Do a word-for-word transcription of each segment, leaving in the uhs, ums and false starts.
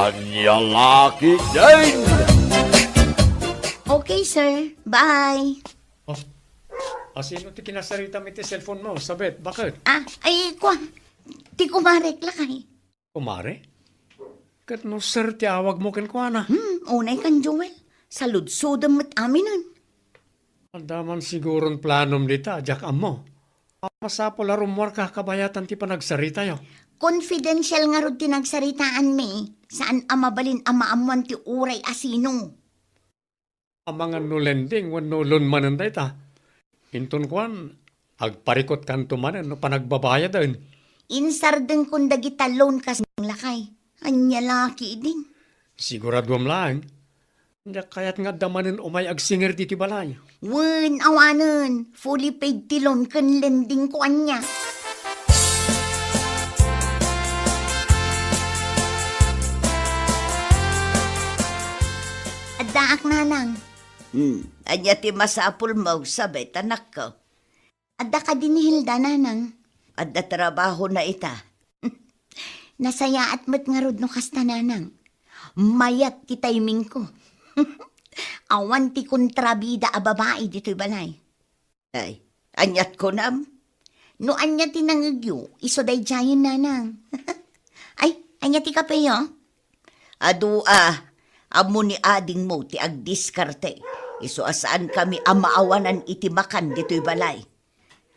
Ania la ketdin? Okay, sir. Bye. Oh, asino ti kinasaritam iti cellphone mo, Sabet? Bakit? Ah, ay, kua. Ti kumarek, lakay. Kumare? Ket no sir ti awagmo kenkuana? Hmm, unay kan Joel. Saludsodem met aminen. Adda man siguron planom dita, diak ammo. Masapul a rummuarka kabayatan ti panagsaritayo. Confidential ngarud ti nagsaritaanmi. Saan a mabalin a maammuan ti uray a sino. Amangan no lending wenno loan manen dayta. Inton kuan, agparikutkanto manen no panagbabayaden. Insardengkon dagita loan kas lakay. Ania la ketdin? Siguraduem laeng. Diak kayat nga adda manen umay agsingir ditoy balay. Wen, awanen. Fully paid ti loan ken lending ko ania. Addaak, nanang. Hmm, ania ti masapulmo, Sabet, anakko? Adda kadi ni Hilda, nanang. Adda trabahona ita. Nasayaat met ngarud no kasta, nanang. Mayat ti timingko. Awan ti kontrabida a babai ditoy balay. Ay, aniat kunam? No ania ti nangegyo, isu daydiayen, nanang. Ay, ania ti kapeyo? Adu a, ammo ni adingmo ti agdiskarte. Isu a saankami a maawanan iti makan ditoy balay.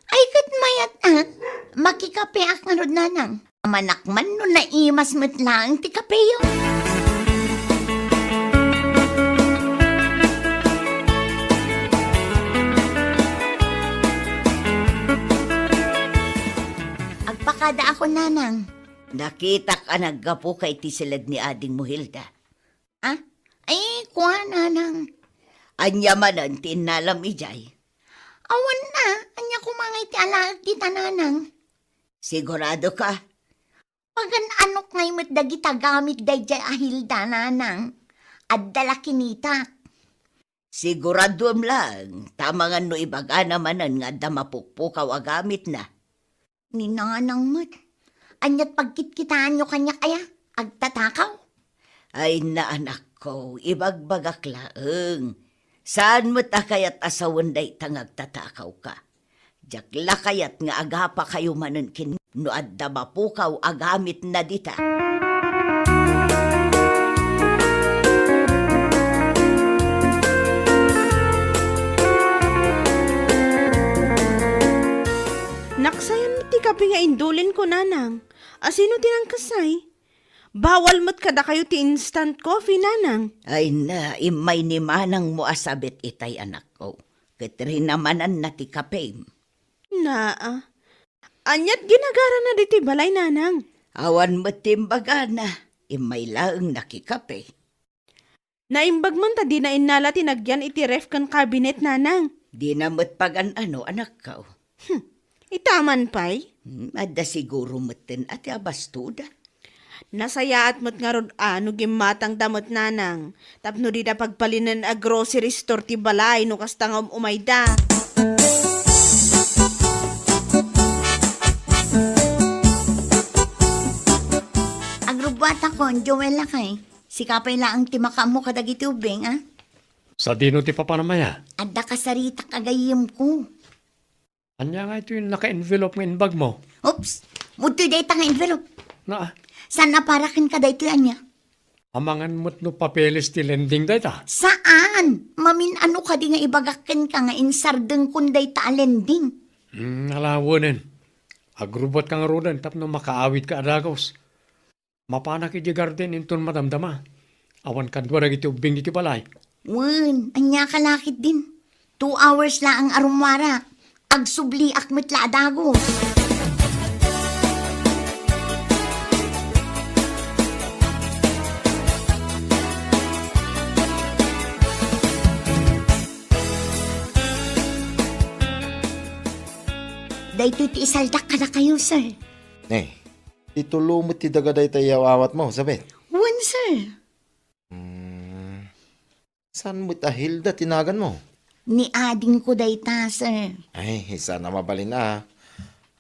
Ay, ket mayat a. Makikapeak ngarud, nanang. Amannak man no naimas met laeng ti kapeyo. Agpakadaakon, nanang. Nakitak a naggapuka iti siled ni adingmo, Hilda. Ah? Ay, kua, nanang. Ania manen ti innalam idiay? Awan a, ania koma nga iti alaek dita, nanang? Sigurado ka? Pagan-anok ngay met dagita gamit daydiay a Hilda, nanang. Adda la kinitak. Siguraduem laeng, ta amangan no ibagana manen nga adda mapukpukaw a gamitna. Ni nanang met. Aniat pagkitkitaanyo kaniak aya? Agtatakaw? Ay, naanakko, ibagbagak laeng. Saan met a kayat a sawen dayta nga agtatakawka? Diak la kayat nga agapakayo manen ken no adda mapukaw a gamitna dita. Naksayan met ti kape nga indulinko, nanang. Asino ti nangkasay? Bawal met kadakayo ti instant coffee, nanang. Ay na, immay ni manangmo a sabit itay, anakko. Ket rinamananna ti kapem. Naa. Aniat ginagarana ditoy balay, nanang? Awan met ti imbagana. Immay laeng nakikape. Naimbag man ta dina innala ti nagyan iti ref ken cabinet, nanang. Dina met pagan-ano, anakko. Hmm. Ita man pay? Hmm, adda siguro metten a ti abastoda. Nasayaat met ngarud a no gimmatangda met, nanang, tapno dida pagbalinen a grocery store ti balay no kasta nga um-umayda. Agrubbuatakon, Joel, lakay. Sika pay laeng ti makaammo kadagiti ubbing, a? Sadino ti papanam aya? Adda kasaritak a gayyemko. Ania nga itoy naka-envelope nga imbagmo? Oops! Udtoy dayta nga envelope. Naa. Saan a para kenka daytoy ania? Amangan met no papeles ti lending dayta? Saan? Mamin-ano kadi nga ibagak kenka nga insardengkon dayta a lending? Hmm, alawenen. Agrubbuatka ngaruden tapno makaawidka a dagus. Mapanak idiay garden inton madamdama. Awan kadua dagiti ubbing iti balay. Wen, ania ka la ketdin? Two hours laeng a rummuarak. Agsubliak met la a dagus. Daytoy ti isaldak kadakayo, sir. Eh, Ti tulo met ti daga dayta a yaw-awatmo, Sabet? Wen, sir. Hmm, saan met a Hilda ti naganmo? Ni adingko dayta, sir. Ay, saan a mabalin a.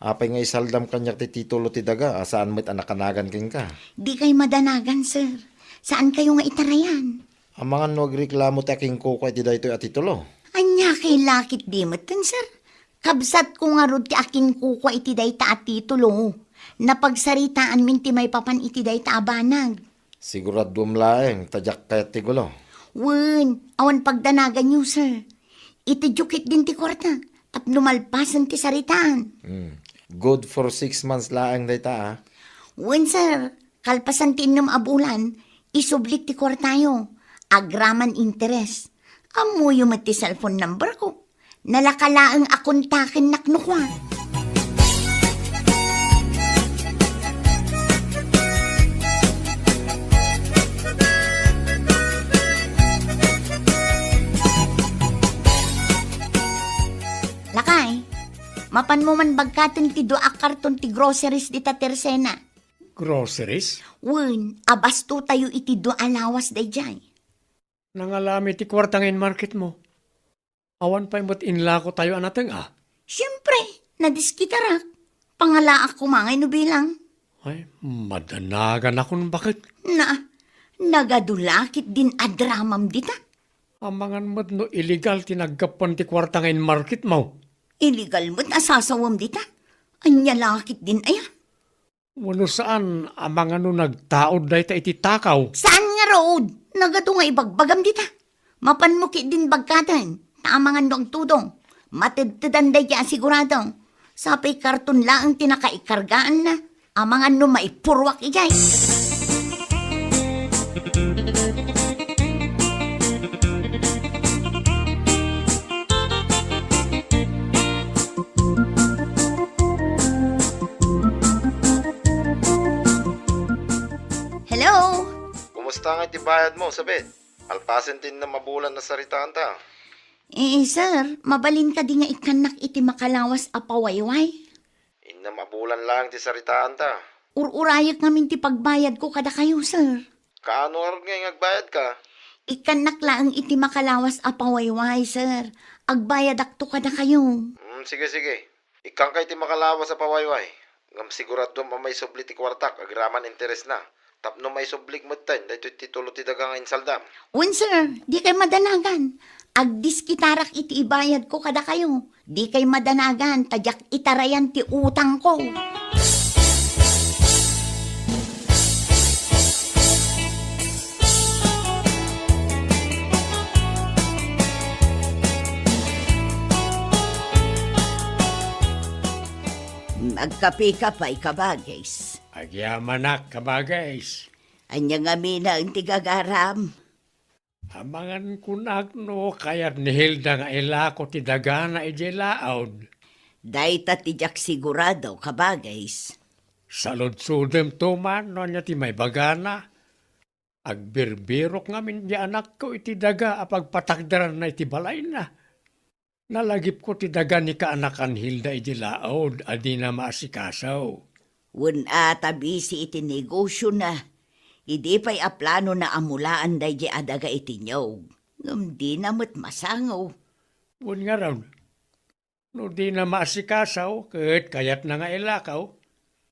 Apay nga isaldam kaniak ti titulo ti daga a saan met a nakanagan kenka? Dikay madanagan, sir. Saankayo nga itarayan. Amangan no agreklamo ti akinkukua iti daytoy a titulo? Ania kay lakit di metten, sir? Kabsatko ngarud ti akinkukua iti dayta a titulo. Napagsaritaanmin ti maipapan iti dayta a banag. Siguraduem laeng ta diak kayat ti gulo. Wen, awan pagdanaganyo, sir. Itedyo ketdin ti kuarta tapno malpasen ti saritaan. Hmm. Good for six months laeng dayta, ah. Wen, sir. Kalpasan ti innem a bulan, isublik ti kuartayo. Agraman interes. Ammoyo met ti cellphone number ko. Nalaka laeng a kontakennak no kua. Lakay, mapanmo man bagkaten ti dua a karton ti groceries dita Tersena. Groceries? Wen, abastotayo iti dua a lawas daydiay. Nangalami ti kuarta nga inmarketmo. Awan pay met inlakotayo a nateng-a? Siempre, nadiskitarak. Pangalaak koma ngay no bilang. Ay, madanaganakon baket. Na, nagadu lakit din a dramam dita. Amangan met no illegal ti naggapuan ti kuarta nga inmarketmo. Illegal met a sasawem dita. Ania lakit din aya? Wenno saan a mangano nagtaud dayta iti takaw? Saan ngarud? Nagadu nga ibagbagam dita. Mapanmo ketdin bagkaten, ta amangan no agtudong. Matedtedan daydiay a sigurado. Sapay karton laeng ti nakaikargaanna. Amangan no maipurruak idiay. Hello? Kumusta nga iti bayadmo, Sabet? Alpasen ti innem a bulan a saritaanta. Eh, sir, mabalin kadi nga ikkannak iti makalawas a pawayway? Innem a bulan laeng ti saritaanta. Ur-urayek ngamin ti pagbayadko kadakayo, sir. Kaano ngarud ngay nga agbayadka? Ikkannak laeng iti makalawas a pawayway, sir. Agbayadakto kadakayo. Hmm, sige, sige. Ikkanka iti makalawas a pawayway. Ngem siguraduem a maisubli ti kuartak agraman interesna. Tapno maisublik metten daytoy titulo ti daga nga insaldam. Wen, sir, dikay madanagan. Agdiskitarak iti ibayadko kadakayo. Dikay madanagan ta diak itarayan ti utangko. Agkapeka pay, kabagis. Agyamanak, kabagis. Ania ngamin ti gagaram? Amangan kunak no kayat ni Hilda nga ilako ti dagana idiay laud. Dayta ti diak sigurado, kabagis. Saludsodem to man no ania ti maibagana. Agbirbirok ngamin ti anakko iti daga a pagpatakderanna iti balayna. Nalagipko ti daga ni kaanakan Hilda idi laud a dina maasikaso. Wen a ta bisi iti negosiona, idi pay a planona a mulaan daydi a daga iti niog, ngem dina met masango. Wen ngarud, no dina maasikaso ket kayatna nga ilakaw,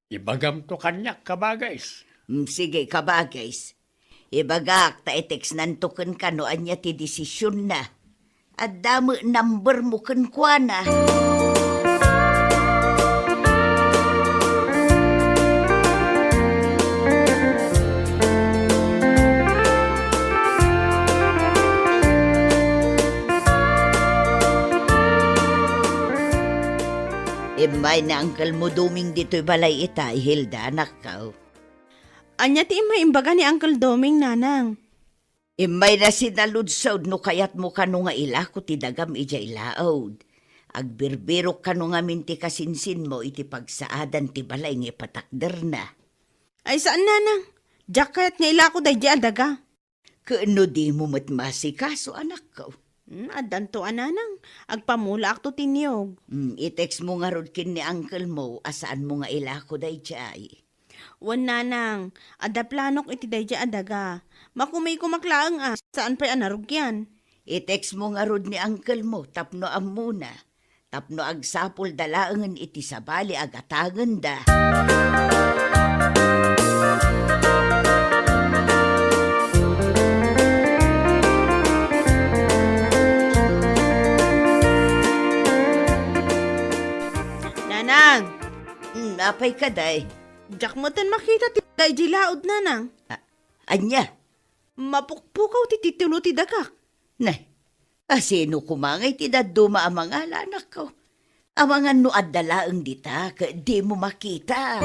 ibagamto kaniak, kabagis. Mm, sige, kabagis. Ibagak ta i-textnanto kenka no ania ti desisionna. Adda met numbermo kenkuana. Immay ni Uncle mo Doming ditoy balay ita, Hilda, anakko. Ania ti immay imbaga ni Uncle Doming, nanang? Immayna sinaludsod no kayatmo kano nga ilako ti dagam idiay laud. Agbirbirok kano ngamin ti kasinsinmo iti pagsaadan ti balay nga ipatakderna. Ay, saan, nanang. Diak kayat nga ilako daydi a daga. Ken no dimo met maasikaso, anakko? Hmm, addanto a, nanang. Agpamulaakto ti niog. Hmm, i-textmo ngarud ken ni uncle mo a saanmo nga ilako daydiay. Wen, nanang, adda planok iti daydiay a daga. Makumikomak laeng a, saan pay a narugian. I-textmo ngarud ni uncle mo tapno ammona. tapno agsapulda laengen iti sabali a gatangenda. Nanang! Hmm, apay kadi? Diak metten makita ti daydi laud, Nanang. A-, ania? Mapukpukaw ti titulo ti dagak. Nay, asino koma ngay ti dadduma a mangala, anakko? Amangan no adda laeng dita ket dimo makita.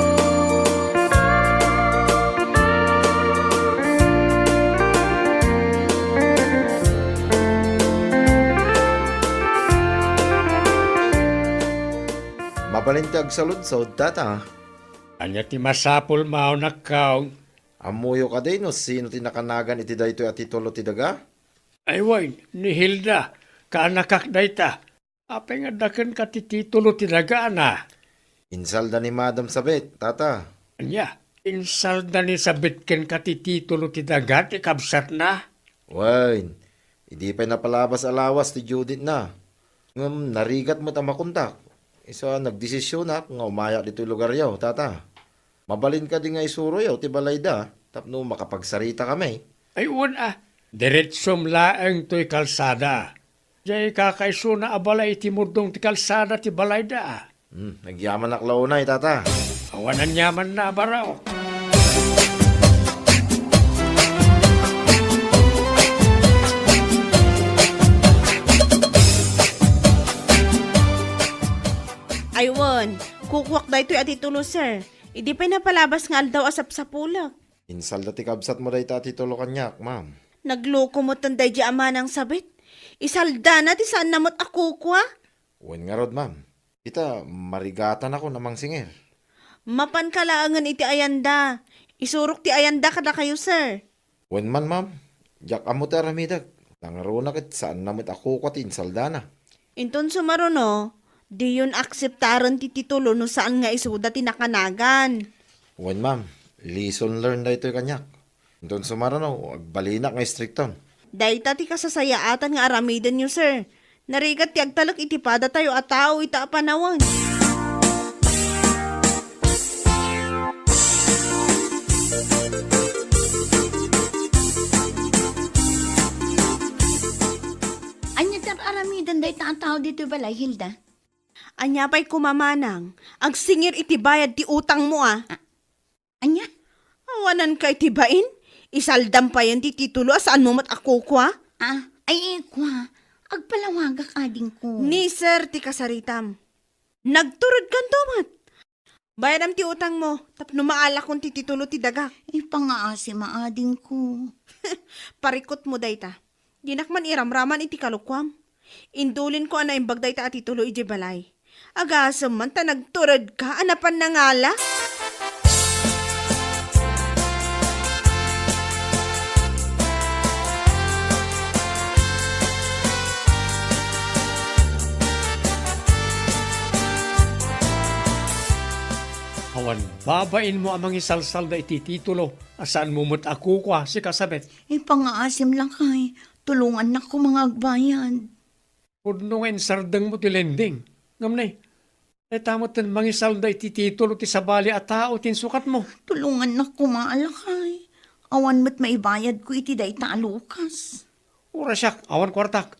Mabalin ti agsaludsod, tata. Ania ti masapulmo, anakko? Ammoyo kadi no sino ti nakanagan iti daytoy a titulo ti daga? Ay wen, ni Hilda, kaanakak dayta. Apay nga adda kenka ti titulo ti dagana? Insalda ni Madam Sabet, tata. Ania? Insalda ni Sabet kenka ti titulo ti daga ti kabsatna? Wen, idi pay napalabas a lawas ti due date-na. Ngem narigat met a makontak. Isu a nagdesisionak nga umayak ditoy lugaryo, tata. Mabalin kadi nga isuroyo ti balayda tapno makapagsaritakami? Ay, wen a, diretsom laeng toy kalsada. Diay kakaisuna a balay iti murdong ti kalsada ti balayda. Hmm, nagyamanak la unay, tata. Awan aniamanna a baraok. Ay, wen, kukuak daytoy a titulo, sir. Idi pay napalabas nga aldaw a sapsapulek. Insalda ti kabsatmo dayta a titulo kaniak, ma'am. Nagloko metten daydi a Manang Sabet. Isaldana ti saanna met a kukua. Wen ngarud, ma'am. Ita, marigatanakon a mangsingir. Mapanka laengen iti ayanda. Isurok ti ayanda kadakayo, sir. Wen man, ma'am. Diak ammo ti aramidek. Nangruna ket saanna met a kukua ti insaldana. Inton sumaruno, diyon akseptaren ti titulo no saan nga isuda ti nakanagan. Wen, ma'am. Lesson learned daytoy kaniak. Inton sumaruno, agbalinak nga istrikton. Dayta ti kasasayaatan nga aramidenyo, sir. Narigat ti agtalek iti padatayo a tao ita a panawen. Ania ti ar-aramiden dayta a tao ditoy balay, Hilda? Ania pay koma, Manang? Agsingir iti bayad ti utangmo, a. A-, ania? Awananka iti bain? Isaldam payen ti titulo a saanmo met a kukua? A, ay, ikua. Agpalawagak, adingko. Ni sir ti kasaritam. Nagturedkanto met. Bayadam ti utangmo, tapno maalakon ti titulo ti dagak. Ipangaasim, adingko. Parikutmo dayta. Dinak man iramraman iti kalokuam. Indulinko a naimbag dayta a titulo idiay balay. Agasem man ta nagturedka a napan nangala. Awan babainmo a mangisalsalda iti titulo a saanmo met a kukua, sika Sabet. Ipangaasim, lakay. Tulongannak koma nga agbayad. Pudno nga insardengmo ti lending. Ngem ne, dayta metten mangisalda iti titulo ti sabali a tao ti insukatmo. Tulongannak koma, lakay. Awan met maibayadko iti dayta a lukas. Uray siak, awan kuartak.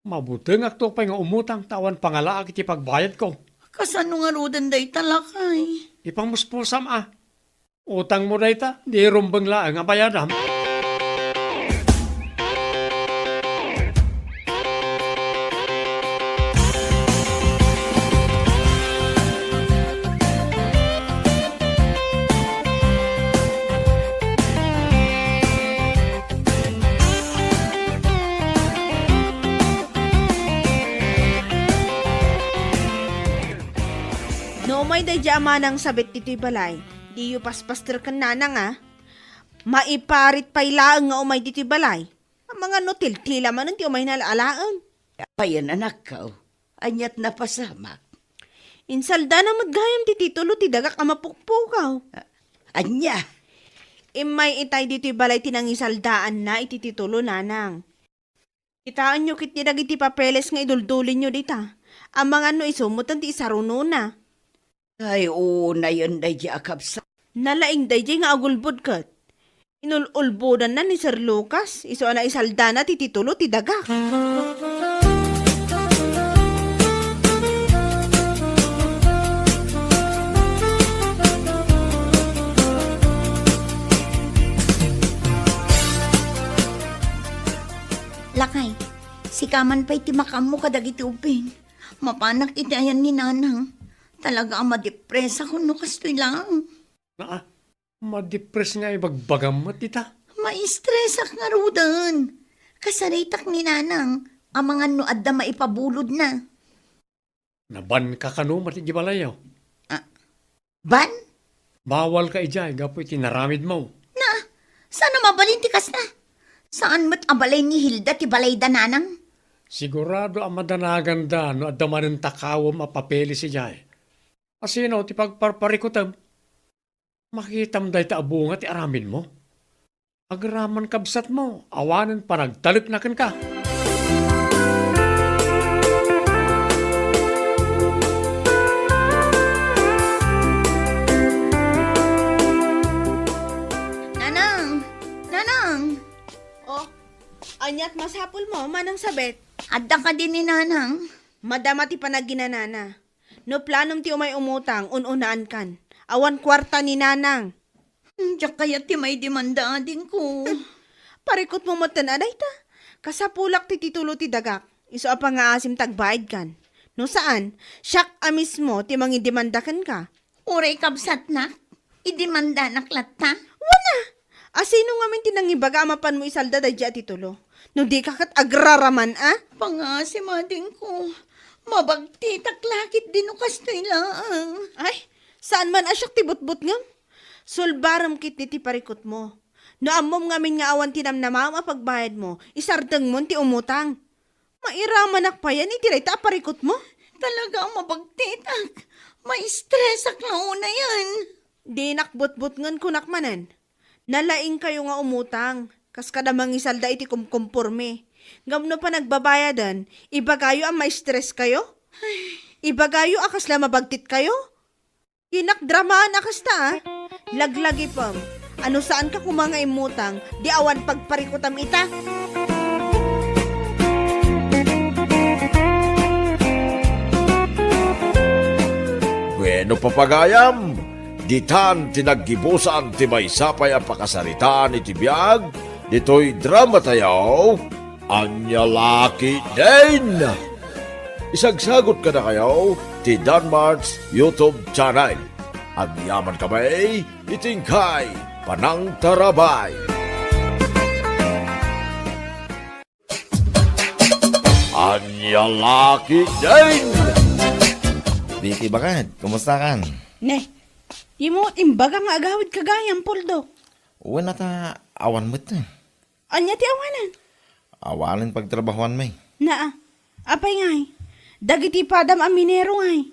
Mabutengakto pay nga umutang ta awan pangalaak iti pagbayadko. Kasano ngaruden dayta, lakay? Ipangmuspusam a. Utangmo dayta, di rumbeng laeng a bayadam. No umay daydi a Manang Sabet ditoy balay, diyo paspaster ken nanang a. Maiparit pay laeng nga umay ditoy balay. Amangan no tiltila manen ti umayna alaen. Apayen, anakko? Aniat napasamak? Insaldana met gayam ti titulo ti dagak a mapukpukaw. A-, ania? Immay itay ditoy balay ti nangisaldaanna iti titulo, nanang. Kitaenyo ketdi dagiti papeles nga iduldulinyo dita. Amangan no isu metten ti isarunona. Ay, unayen daydiay a kabsat. Nalaing daydiay nga agulbod ket. Inul-ulbodanna ni Sir Lucas, isu a naisaldana ti titulo ti dagak. Lakay, sika man pay ti makaammo kadagiti ubbing. Mapanak iti ayan ni Nanang. Talaga a madepresak no kastoy laeng. Naa, madepres nga ibagbagam met ita. Maistresak ngaruden. Kasaritak ni Nanang, amangan no adda maipabulodna. Nabanka kano met iti balayyo? Ah, ban? Bawalka idiay gapu iti naramidmo. Na, saan a mabalin ti kasta? Saan met a balay ni Hilda ti balayda, Nanang? Sigurado a madanaganda no adda manen takawem a papeles idiay. Asino ti pagparparikutem? Makitam dayta a bunga ti aramidmo. Agraman kabsatmo, awanen panagtalekna kenka. Nanang! Nanang! Oh, aniat masapulmo, Manang Sabet? Adda kadi ni Nanang? Madama ti panaginanana. No planom ti umay umutang, un-unaankan. Awan kuarta ni Nanang. Hmm, diak kayat ti maidemanda, adingko. Parikutmo metten a dayta. Kasapulak ti titulo ti dagak. Isu a pangngaasim ti agbaidkan. No saan, siak a mismo ti mangidemanda kenka. Uray kabsatnak, idemandanak latta? Wen a! Asino ngamin ti nangibaga a mapanmo isalda daydiay a titulo? No dika ket agraraman a? Pangngaasim, adingko. Mabagtitak la ketdi no kastoy laeng. Ay, saan man a siak ti butbutngem? Sulbarem ketdi ti parikutmo. No ammom ngamin nga awan ti namnamaem a pagbayadmo, isardengmon ti umutang. Mairamanak payen iti dayta a parikutmo? Talaga a mabagtitak. Maistresak la unayen. Dinak butbutngen, kunak manen. Nalaingkayo nga umutang, kas kada mangisalda iti kumkumpormi. Ngem no panagbabayaden, ibagayo a maistreskayo? Ibagayo a kasla mabagtitkayo? Dinak dramaan a kasta, a. Laglagipem. Ano, saanka koma nga immutang, di awan pagparikutam ita? Bueno, papagayam, ditan ti naggibusan ti maysa pay a pakasaritaan iti biag ditoy dramatayo. Ania la ketdin? Isagsagot kadakayo ti Danmart's YouTube channel. Agyamankami iti inkay panangtarabay. Ania la ketdin? Vicky, baket, kumustakan? Ne, dimo imbaga nga agawidka gayam, Poldo. Wen a ta, awan met. Ania ti awanen? Awanen pagtrabahuanmi. Naa. Apay ngay? Dagiti padam a minero ngay?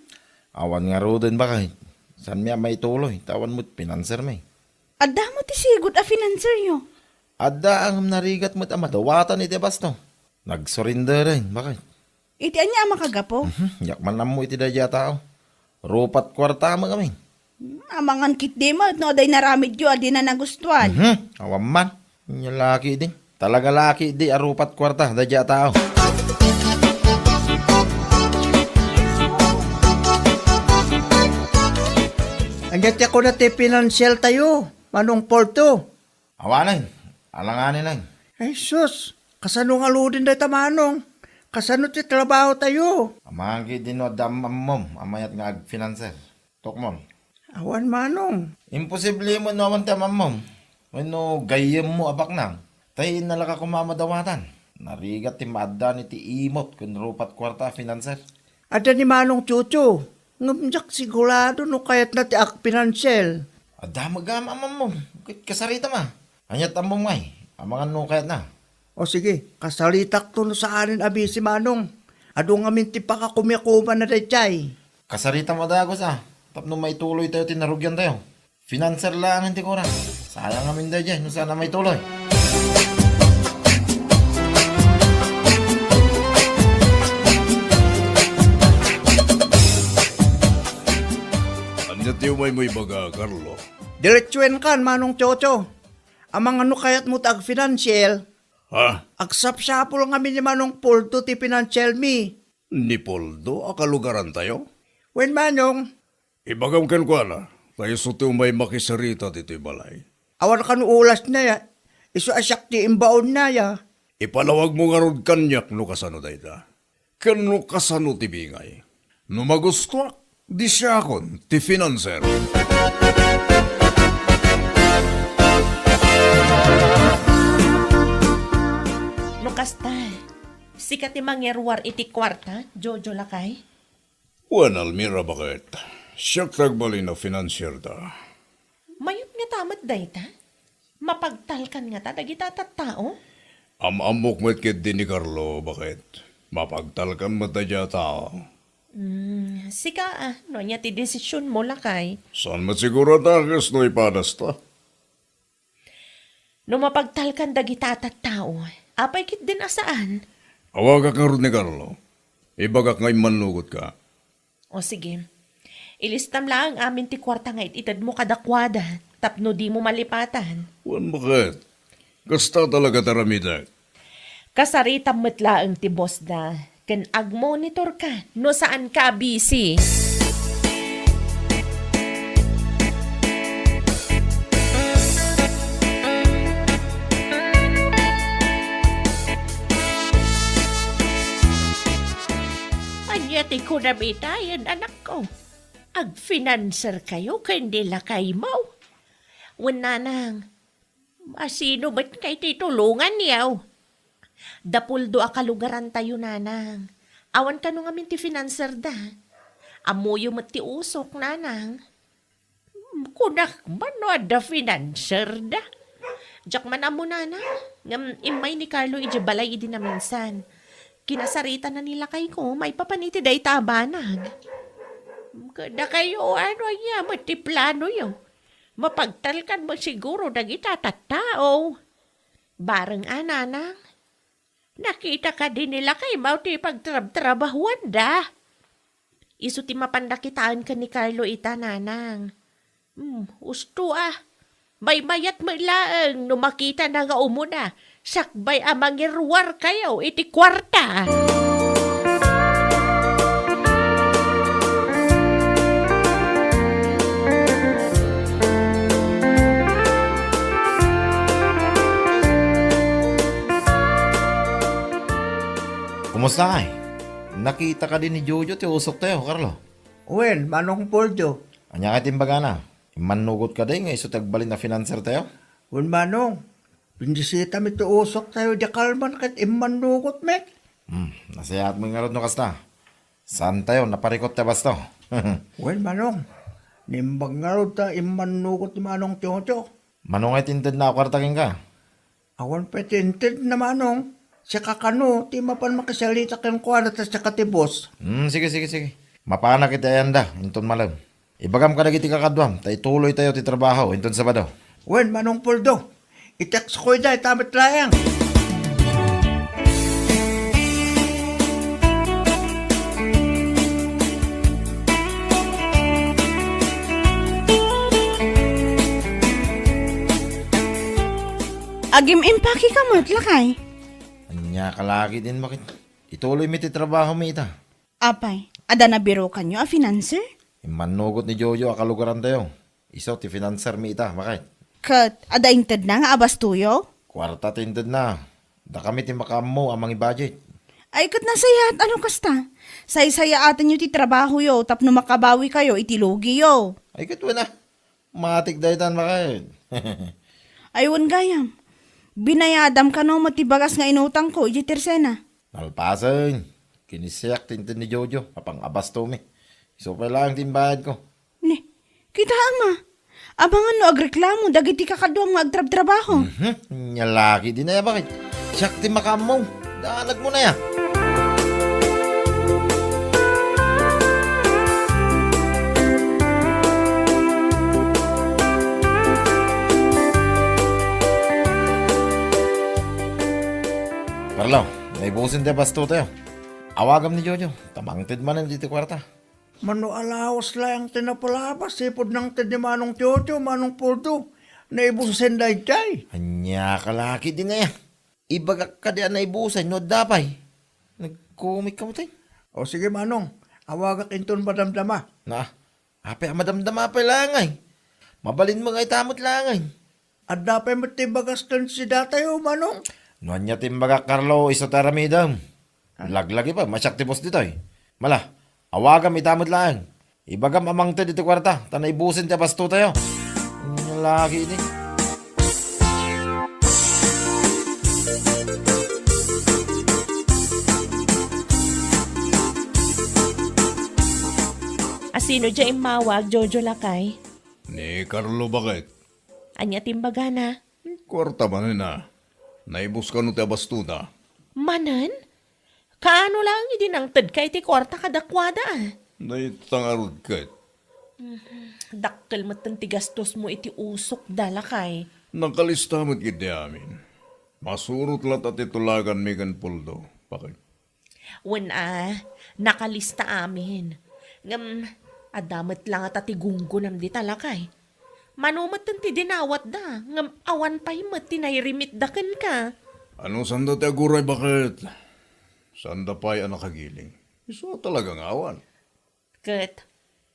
Awan ngaruden, baket. Saanmi a maituloy, ta awan met financermi. Adda met ti sigud a financeryo? Adda, ngem narigat met a madawatan iti basto. Nagsurrenderen, baket. Iti ania a makagapu? Mhm, diak man ammo iti daydiay a tao. Rupat kuarta met ngamin. Amangan ketdi met no adda inaramidyo a dina nagustuan. Mhm, awan man. Ania la ketdi. Talaga la ketdi a rupat kuarta daydiay a tao. Ania ti kuna ti finansial tayo, Manong Porto? Awanen, alanganen. Ay sus, kasano ngaruden dayta, Manong? Kasano ti trabaho tayo? Amangan ketdi no adda am-, ammom a mayat nga agfinanser. Tukmol. Awan, Manong. Imposible met no awan ti am-ammom. Wenno gayyemmo a baknang. Tay innalaka koma a madawatan. Narigat ti maaddan iti imot ken rupat kuarta a finanser. Adda ni Manong Chucho. Ngem diak sigurado no kayatna ti agpinansial. Adda met gayam am-ammom ket kasaritam a. Aniat ammom ngay? Amangan no kayatna. O sige, kasaritakto no saanen a bisi, Manong. Adu ngamin ti pakakumiakuman a daydiay. Kasaritam a dagus a, tapno maituloytayo ti narugiantayo. Finanser laengen ti kurak. Sayang amin daydiay no saan a maituloy. Ania ti umaymo ibaga, Carlo? Diretsuenkan, Manong Chocho. Amangan no kayatmo ti agfinansier. Ha? Agsapsapul ngamin ni Manong Poldo ti finansiermi. Ni Poldo a kalugarantayo? Wen, Manong. Ibagam kenkuana, ta isu ti umay makisarita ditoy balay. Awan kano ulasna, isu a siak ti imbaonna. Ipalawagmo ngarud kaniak no kasano dayta. Ken no kasano ti bingay. No magustoak, di siakon ti finanser. No kasta, sika ti mangiruar iti kuarta, Jojo lakay? Wen, Almira, baket. Siak ti agbalin a finansierda. Mayat ngata met dayta? Mapagtalkan ngata dagita tattao? Am-ammok met ketdi ni Carlo, baket. Mapagtalkan met dayta a tao. Hmm, sika, ah, no ania ti desisionmo, lakay? Saan met siguro a dakes no ipadasta? No mapagtalkan dagita a tattao, apay ketdin a saan? Awagak ngarud ni Carlo. Ibagak nga immannugotka. O sige. Ilistam laeng amin ti kuarta nga it-itedmo kadakuada tapno dimo malipatan. Wen, baket. Kasta talaga ti aramidek. Kasaritam met laeng ti bossda, ken agmonitorka no saanka a busy. Ania ti kunam itayen, anakko? Agfinanserkayo ken ni lakaymo? Wen, nanang, asino met ngay ti tulonganyo? Da Poldo a kalugarantayo, nanang. Awan kano ngamin ti finanserda. Ammoyo met ti usok, nanang. Hmm, kunak man no adda finanserda. Diak man ammo, nanang, ngem immay ni Carlo idiay balay idi naminsan. Kinasaritana ni lakayko maipapan iti dayta a banag. Kadakayo, ano aya met ti planoyo? Mapagtalkan met siguro dagita tattao. Bareng a, nanang. Nakita kadi ni lakaymo ti pagtrabtrabahuanda? Isu ti mapanda kitaen ken ni Carlo ita, nanang. Hmm, usto a. Maymayat met laeng no makitana nga umuna, sakbay a mangiruarkayo iti kuarta. Kumusta, ay? Nakita kadi ni Jojo ti usoktayo, Carlo? Wen, Manong Poldo. Ania ngay ti imbagana? Immannugot kadi nga isu ti agbalin a finansertayo? Wen, Manong. Bendisitami ti usoktayo idiay kalman ket immannugot met. Hmm, nasayaat met ngarud no kasta. Saantayo naparikut ti abasto. Wen, Manong. Naimbag ngarud ta immannugot ni Manong Chocho. Mano ngay ti intedna a kuarta kenka? Awan pay ti intedna, Manong. Sika kano ti mapan makisarita kenkuana ta sika ti boss. Hmm, sige, sige, sige. Mapanak iti ayanda, inton malem. Ibagam kadagiti kakaduam, ta ituloytayo ti trabaho inton Sabado. Wen, Manong Poldo. I-text ko ida, ita met laeng. Agim-impake ka met, lakay? Ania ka lagi din, bakit? Ituloy mi ti trabaho mi ita. Apay, adda nabirukanyo a financer? Immannugot ni Jojo a kalugarantayo. Isu ti financer mi ita, bakit? Ket adda intedna nga abastoyo? Kuarta ti intedna. Dakami ti makaammo a mangi-budget. Ay, ket nasayaat a no kasta. Saysayaatenyo ti trabahoyo tapno makabawikayo iti lugiyo. Ay, ket wen a. Matik daytan, bakit? Ay, wen gayam. Binayadam kano met ti bagas nga inutangko idiay tersena. Nalpasen. Kinisiak ti inted ni Jojo a pang-abastomi. Isu pay laeng ti imbayadko. Ni, kitaem a. Amangan no agreklamo dagiti kakaduam nga agtrabtrabaho. Mhm. Nia lagi din aya, bakit? Siak ti makaammo. Danagmo na ya. Carlo, naibusen ti abasto tayo. Awagam ni Jojo, ta mangted manen diti kuarta. Mano a lawas laeng ti napalabas, sipud nangted ni Manong Jojo, Manong Puldo. Naibusen daydiay. Ania ka la ketdin aya? Ibagak kadi a naibusen no adda pay. Nagkumikka met ay. O sige, Manong. Awagak inton madamdama. Na, apay a madamdama pay laeng ay. Mabalinmo nga ita met laeng ay. Adda pay met ti bagas ken si datayo, Manong. No ania ti imbagak, Carlo, isu ti aramidem. Ah. Laglagi pay, masiak ti boss ditoy. Mala, awagam ita met laeng. Ibagam a mangted iti kuarta, ta naibusen ti abastotayo. Ania la ketdi. Asino diay immawag, Jojo lakay? Ni Carlo, baket. Ania ti imbagana? Kuarta manen a. Naibus kano ti abastona? Manen? Kaano laeng idi nangtedka iti kuarta kadakuada a? Dayta ngarud ket. Mhm. Dakkel metten ti gastosmo iti usokda, lakay. Nakalista met ketdi amin. Masurot latta ti tulaganmi ken Puldo, baket. Wen a, nakalista amin. Ngem, adda met la ngata ti gunggonam dita, lakay. Mano metten ti dinawatda, ngem awan pay met ti nairimitda kenka. Ano sanda ti aguray, baket? Sanda pay a nakagiling. Isu a talaga nga awan. Ket,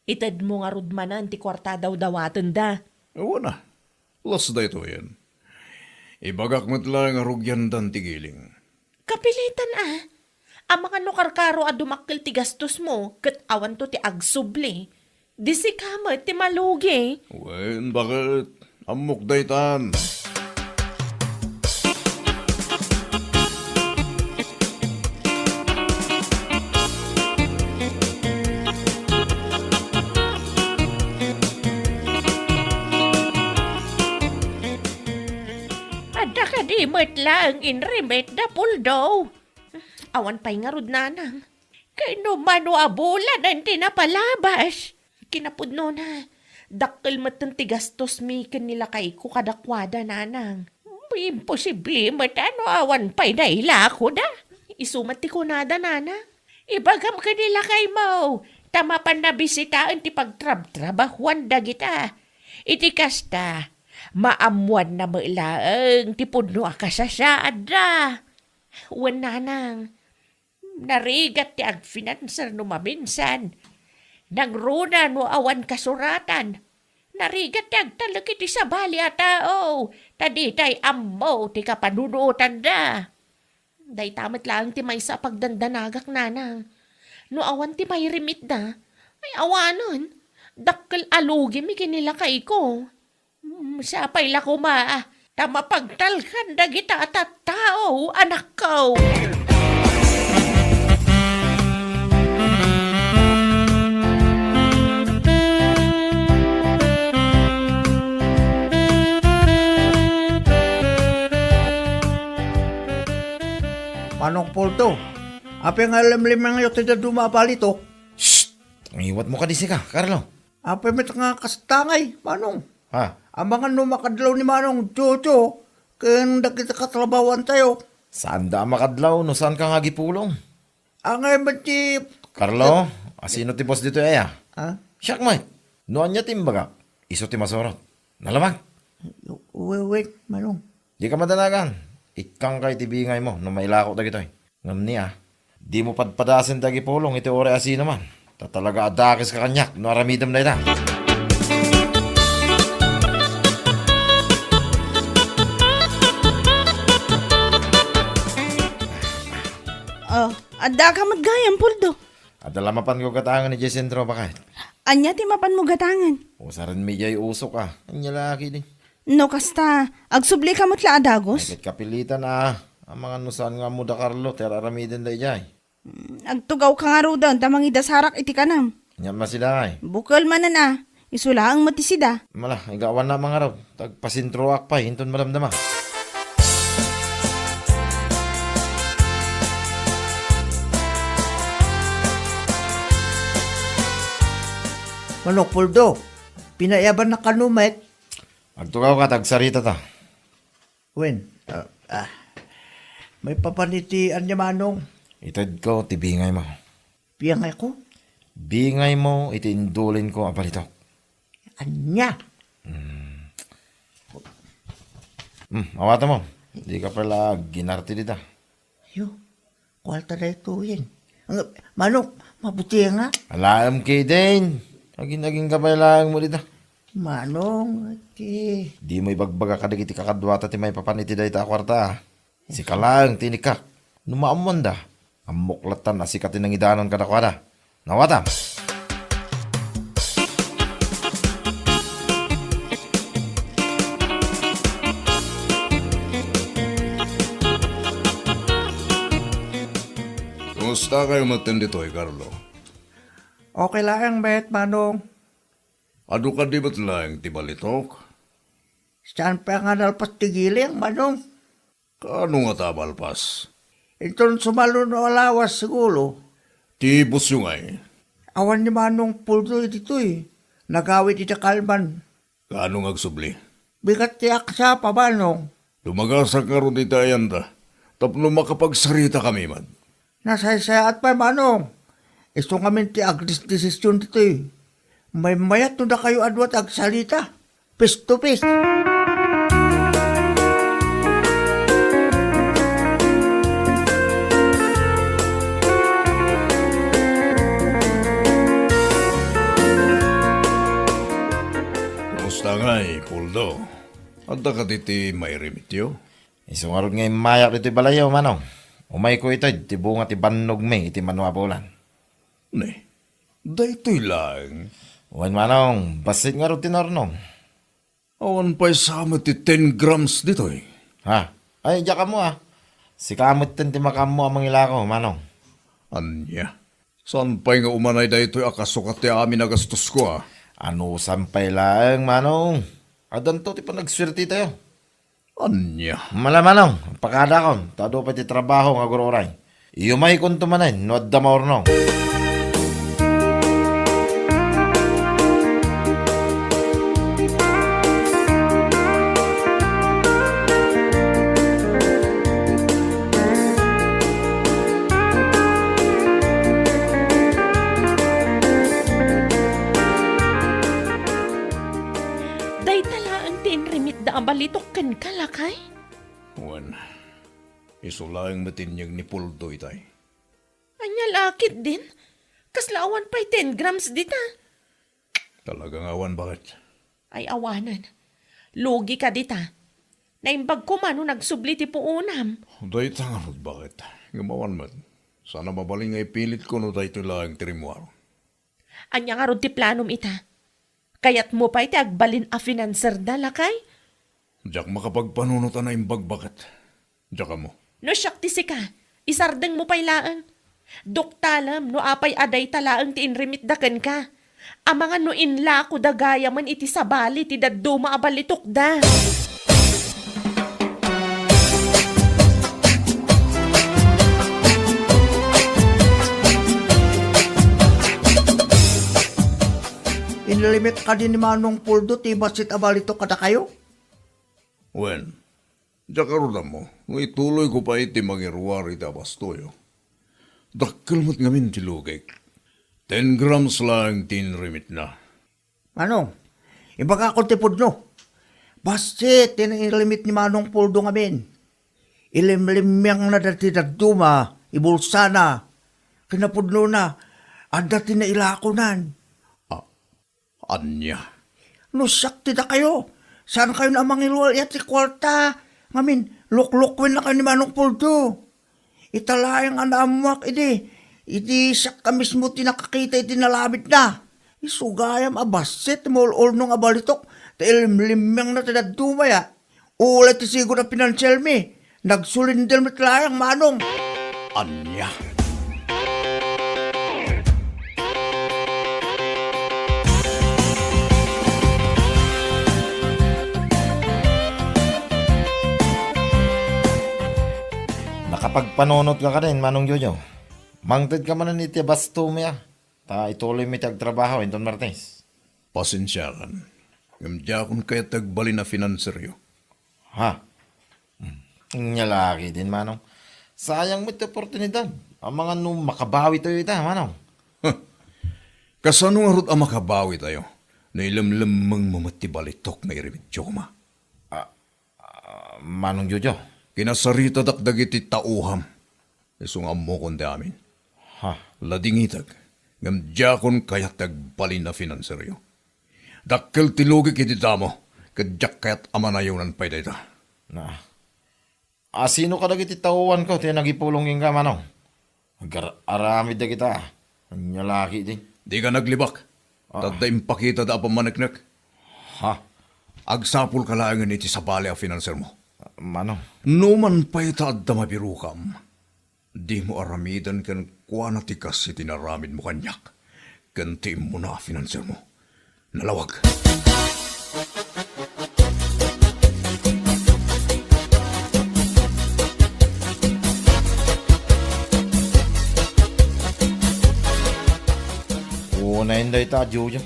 itedmo ngarud manen ti kuarta a dawdawatenda. Awan a. Las daytoyen. Ibagak met laeng a rugiandan ti giling. Kapilitan a. Amangan no karkaro a dumakkel ti gastosmo, ket awanto ti agsubli. Di sika met ti malugi. Wen, baket? Ammok daytan. Adda kadi met laeng inrimit da Puldo? Awan pay ngarud, nanang. Kano mano a bulanen ti napalabas? Kinapudnona, dakkel metten ti gastosmi ken ni lakayko kadakuada, nanang. Imposible met a no awan pay nailakoda. Isu met ti kunada, nanang. Ibagam ken ni lakaymo, ta mapanna bisitaen ti pagtrabtrabahuan dagita. Iti kasta, maammoanna met laeng ti pudno a kasasaadda. Wen, nanang, narigat ti agfinanser no maminsan. Nangruna no awan kasuratan. Narigat ti agtalek iti sabali a tao, ta ditay ammo ti kapanunotanda. Dayta met laeng ti maysa a pagdandanagak, nanang. No awan ti mairimitda, ay awanen, dakkel a lugimi ken ni lakayko. Mm, sapay la koma, ta mapagtalkan dagita a tattao, anakko. Manong Puldo, apay nga limlimangyo ti dadduma a balitok? Shh! Tangiwatmo kadi sika, Carlo. Apay met nga kasta ngay, Manong? Ha? Amangan no makadlaw ni Manong Jojo ken dagiti katrabahoantayo. Saanda a makadlaw no saanka nga agipulong. Angay met ti Carlo, asino ti boss ditoy aya? Ha? Siak met. No ania ti imbagak, isu ti masurot. Nalabag? Wen, wen, Manong. Dika madanagan. Ikkangka iti bingaymo no mailako dagitoy. Ngem ni a, dimo padpadasen ti agipulong iti uray a sinoman. Ta talaga a dakeska kaniak no aramidem dayta. Oh, addaka met gayam, Puldo. Adda la mapanko gatangen idiay sentro, baket. Ania ti mapanmo gatangen? Usarenmi idiay usok a. Ania la ketdi? No kasta, agsublika met la a dagus? Ay, ket kapilitan a. Amangan no saan nga ammo da Carlo ti ar-aramidenda idiay. Mm, agtugawka ngaruden ta mangidasarak iti kanam. Ania met sida ay? Bukel manen a. Isu laeng met ti sida. Mala, igawanna mangarud. Tagpasentroak pay inton madamdama. Manok Puldo, pinaiyabannak kano met? Agtugawka ta agsaritata. Wen, ah, ah, maipapan iti ania, Manong? Itedko ti bingaymo. Bingayko? Bingaymo iti indulinko a balitok. Ania? Hmm, awatem. Dika pay la aginarte dita. Yo, kuarta daytoyen. Ang, Manong, mabuti nga. Alaem ketdin. Agin-agin ka pay laeng mo dita. Manong, ati. Dimo ibagbaga kadagiti kakaduata ti maipapan iti dayta a kuarta, a. Sika laeng ti inikkak. No maammoanda, ammok lattan a sika ti nangidanon kadakuada. Nawatam. Kumusta kayo metten ditoy, Carlo? Okay laeng met, Manong. Adu kadi met laeng ti balitok? Saan pay nga nalpas ti giling, Manong? Kaano ngata a malpas? Inton sumalo no a lawas, siguro. Ti busyo ngay? Awan ni Manong Puldo ditoy. Nagawid ida kalman. Kaano nga agsubli? Bigat ti aksapa, Manong. Dumagasak ngarud iti ayanda tapno makapagsaritakami met. Nasaysayaat pay, Manong. Isu ngamin ti agdesdesisyon ditoy. Maymayat no dakayo a dua ti agsalita. Face to face. Kumusta ngay, Puldo? Adda kadi ti mairimityo? Isu ngarud nga immayak ditoy balayyo, Manong. Umayko ited ti bunga ti bannogmi iti mano a bulan. Ne, daytoy laeng. Wen, Manong, bassit ngarud ti naurnong. Awan pay sa met ti ten grams ditoy. Ha? Ay, diak ammo, a. Sika metten ti makaammo a mangilako, Manong. Ania? Saan pay nga umanay daytoy a kasukat ti amin a gastosko, a? Anusan pay laeng, Manong. Addanto ti panagsuertetayo. Ania? Mala, Manong, pakadakon, ta adu pay ti trabaho nga agur-uray. Iyumaykonto manen no adda maurnong. Dayta laeng ti inrimitda a balitok kenka, lakay? Wen, isu laeng met inyeg ni Puldo itay. Ania la ketdin? Kasla awan pay ten grams dita. Talaga nga awan, baket. Ay, awanen. Lugi ka dita. Naimbag koma no nagsubli ti puonam. Dayta ngarud, baket. Ngem awan met. Saan a mabalin nga ipilitko no daytoy laeng ti rimmuar. Ania ngarud ti planom ita? Kayatmo pay ti agbalin a finanserda, lakay? Diak makapagpanunot a naimbag, baket. Diak ammo. No siak ti sika, isardengmo pay laeng. Duktalem no apay a dayta laeng ti inrimitda kenka. Amangan no inlakoda gayamen iti sabali ti dadduma a balitokda. Inlimit kadi ni Manong Puldo ti bassit a balitok kadakayo? Wen, diak ngarud ammo no ituloyko pay ti mangiruar iti abastoyo. Dakkel met ngamin ti lugik. Ten grams laeng ti inrimitna. Manong, ibagakon ti pudno. Bassit ti inlimit ni Manong Puldo ngamin. Ilimlimmiangna dati dadduma, ibulsana. Kinapudnona, adda ti nailakonan. A-, ania? No siak ti dakayo, saankayon a mangiruar iti kuarta. Ngamin, luklukwenna kayo ni Manong Puldo. Ita laeng a naammoak idi, idi siak a mismo ti nakakita iti nalamidna. Isu gayam a bassit ti maul-ulnong a balitok, ta ilimlimmiangna ti dadduma ya. Ulay ti sigud a pinansielmi, nagsulindel met laeng, Manong. Ania? Nakapagpanunot ka kadin, Manong Jojo. Mangted ka manen iti bastom ya. Ta ituloymi ti agtrabaho inton Martes. Pasensiakan. Ngem diakon kayat ti agbalin a finanseryo. Ha? Hmm. Ania la ketdin, Manong. Sayang met ti oportunidad. Amangan no makabawitayo ita, Manong. Huh. Kasano ngarud a makabawitayo no ilemlemmengmo met ti balitok nga irimidyo koma? Ah, ah, Manong Jojo. Kinasaritadak dagiti taoam. Isu nga ammokon ti amin. Ha? Ladingitek, ngem diakon kayat ti agbalin a finanseryo. Dakkel ti lugik iti damo, ket diak kayat a manayonan pay dayta. Na, asino kadagiti taoanko ti nagipulong kenka, Manong? Agar-aramid dagita. Ania la ketdi? Dika naglibak. Ah. Tadda impakitada a pammaneknek. Ha? Agsapulka laengen iti sabali a finansermo. Manong. Numan pay ta adda mabirokam, dimo aramiden kenkuana ti kas iti naramidmo kaniak ken ti immuna a finansermo. Nalawag. Unayen dayta, Jojo.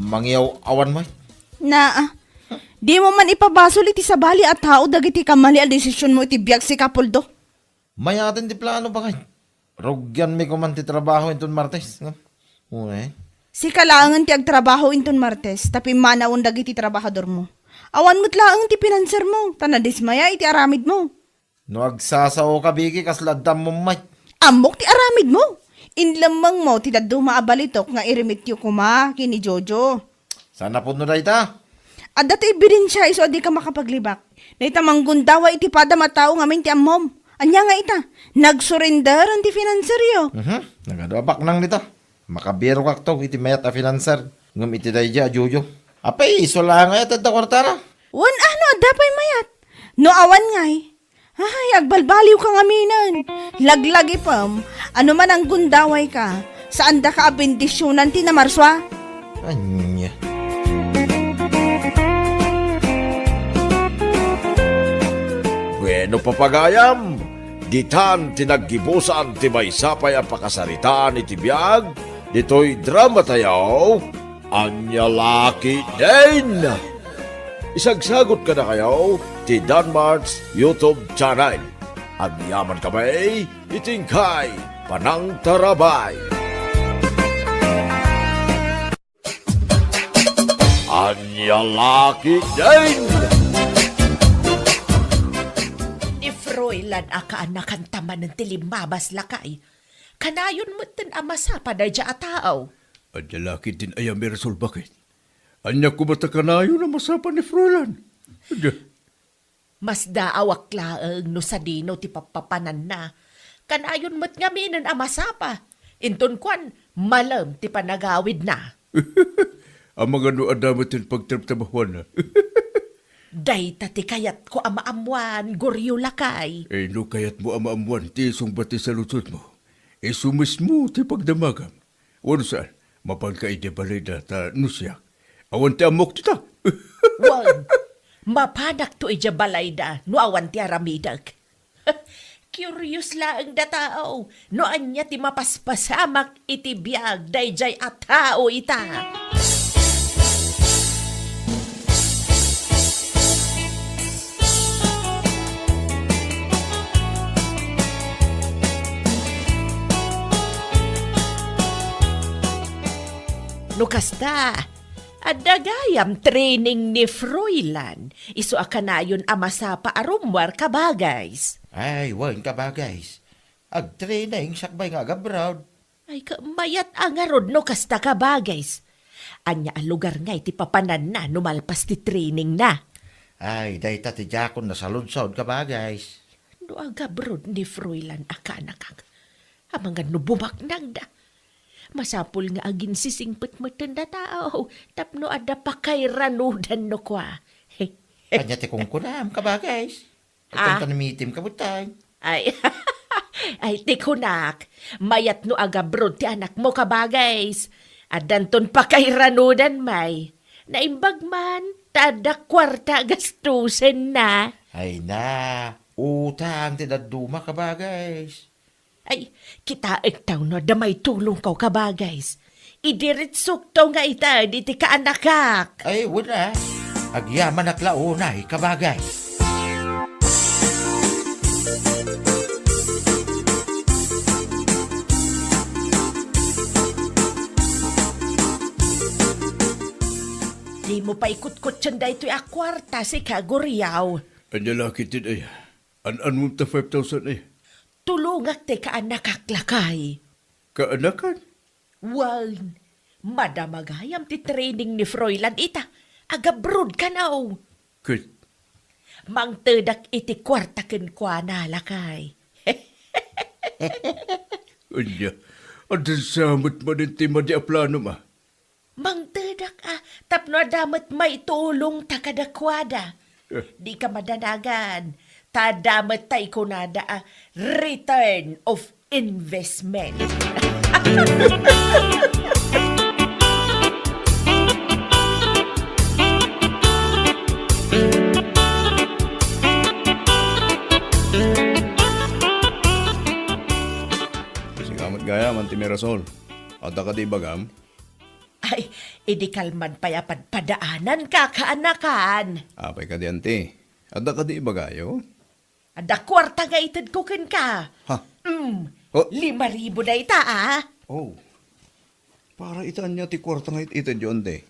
Mangiyaw-awan met. Naa. Dimo man ipabasol iti sabali a tao dagiti kamali a desisionmo iti biag, sikapuldo. Mayaten ti plano, baket. Rugianmi koman ti trabaho inton Martes, no? Uy. Sika laengen ti agtrabaho inton Martes, ta pimmanawen dagiti trabahadormo. Awan met laeng ti finansermo, ta nadismaya iti aramidmo. No agsasaoka, Vicky, kasla adda ammom met. Ammok ti aramidmo. Inlemmengmo ti dadduma a balitok nga irimidyo koma ken ni Jojo. Saan a pudno dayta? Adda ti ebidensia isu a dika makapaglibak. Dayta manggundaway iti padam a tao ngamin ti ammom. Ania nga ita? Nagsurrender ti finanseryo. Mhm. Nagadu a baknang dita. Makabirokakto iti mayat a finanser. Ngem iti daydiay a Jojo. Apay, isu laeng aya ti adda kuartana? Wen a, no adda pay mayat. No awan ngay, ay, agbalbaliwka ngaminen. Laglagipem, ano man a gundawayka, saandaka a bendisionan ti namarsua. Ania? Bueno, papagayam, ditan ti naggibusan ti maysa pay a pakasaritaan iti biag ditoy dramatayo. Ania la ketdin? Isagsagot kadakayo ti Danmart's YouTube channel. Agyaman kami iti inkay panangtarabay. Ania la ketdin? Ni Froilan a kaanakanta manen ti limmabas, lakay. Kanayon metten a masapa daydiay a tao. Adda la ketdin aya a mairesolba ket? Ania koma ta kanayon a masapa ni Froilan? Adda. Masdaawak laeng no sadino ti pappapananna. Kanayon met ngaminen a masapa. Inton kuan, malem ti panagawidna. Amangan no adda met ti pagtrabtrabahuanna. Dayta ti kayatko a maammuan, Goryo, lakay. Eh, no kayatmo a maammuan ti isungbat ti saludsodmo, isu mismo ti pagdamagam. Wenno saan, mapanka idiay balayda ta no siak, awan ti ammok dita. Wen, mapanakto idiay balayda no awan ti aramidek. Curious laeng da tao no ania ti mapaspasamak iti biag daydiay a tao ita. No kasta, adda gayam training ni Froilan, isu a kanayon a masapa a rummuar, kabagays. Ay, wen, kabagays. Agtraining sakbay nga agabroad. Ay, ka-, mayat a ngarud no kasta, kabagays. Ania a lugar ngay ti papananna no malpas ti trainingna? Ay, dayta ti diakon nasaludsod, kabagays. No agabroad ni Froilan a kaanakak, amangan no bumaknangda. Masapul nga aginsisingpet metten da tao tapno adda pakairanudan no kua. Ania ti kunkunam, kabagays? Ah. Addanto namitim, kabutay. Ay, ay, ti kunak, mayat no agabroad ti anakmo, kabagays. Addanton pakairanudan, may. Naimbag man, ta adda kuarta a gastusenna. Ay na, utang ti dadduma, kabagays. Ay, kitaek ta no adda maitulongko, kabagays. Idiritsokto nga ited iti kaanakak. Ay, wen a. Agyamanak la unay, kabagay. Pay kutkutien daytoy a kuarta, sika, Guriaw. Ania la ketdin, ay? An-anmom ta five thousand, ay? Tulongak ti kaanakak, lakay. Kaanakan? Wen, madama gayam ti training ni Froilan ita. Agabroad kano. Ket? Mangtedak iti kuarta kenkuana, lakay. Ania, adda sa met manen ti madi a planom, a? Mangtedak a, tapno adda met maitulongta kadakuada. Eh. Dika madanagan, ta adda met tay kunada a return of investment. Sika met gayam, Auntie Mirasol. Adda kadi ibagam? Ay, idi kalman pay a padpadaananka, kaanakan. Apay kadi, Auntie? Adda kadi ibagayo? Adda kuarta nga itedko kenka. Ha? Mm. Oh. Lima ribu dayta, a. Oh. Para iti ania ti kuarta nga it-, itedyo, Auntie?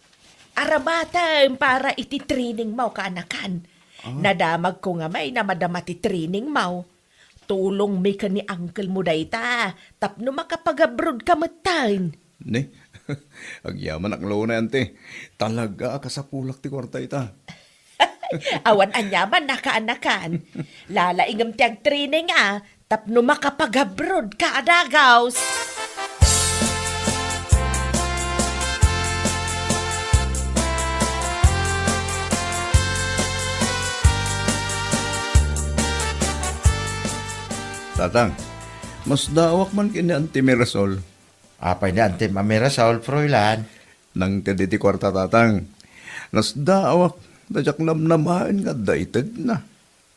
Aramatem para iti training mo, kaanakan. Ah. Nadamagko nga may namadama ti training mo. Tulongmi ken ni uncle mo dayta, tapno makapag-abroad ka metten. Ne? Agyamanak la unay, Auntie. Talaga a kasapulak ti kuarta ita. Awan aniaman a kaanakan. Lalaingem ti agtraining a, tapno makapag-abroad ka a dagaus. Tatang, masdaawak man ken ni Auntie Mirasol. Apay ni Antem a Mirasol, Froilan? Nangted iti kuarta, Tatang. Nasdaawak, ta diak namnamaen nga adda itedna.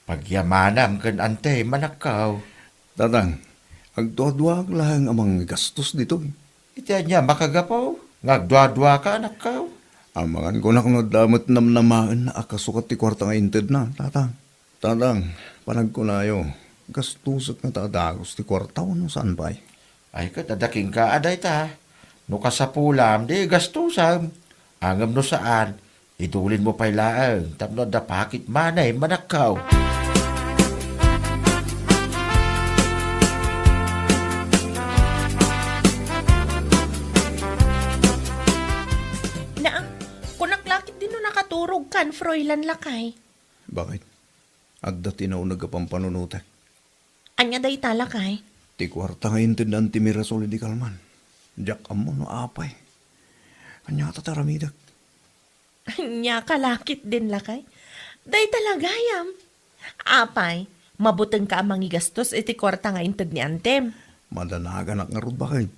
Pagyamanam ken Antem, anakko. Tatang, agduaduaak laeng a manggastos ditoy. Iti ania makagapu nga agduaduaka, anakko? Amangan kunak no adda met namnamaenna a kasukat ti kuarta nga intedna, Tatang. Tatang, panagkunayo, gastusak ngata a dagus ti kuarta wenno saan pay? Ay, ket adda kenka a dayta. No kasapulam, di gastusam. Ngem no saan, idulinmo pay laeng tapno adda pocket money, manakkaw. Naa, kunak la ketdin no nakaturogkan, Froilan, lakay. Bakit? Adda ti nauneg a pampanunotek. Ania dayta, lakay? Ti kuarta nga inted ni Auntie Mirasol idi kalman. Diak ammo no apay. Ania ta ti aramidek? Ania ka la ketdin, lakay? Dayta la gayam. Apay, mabutengka a mangigastos iti kuarta nga inted ni Antem? Madanaganak ngarud, bakit?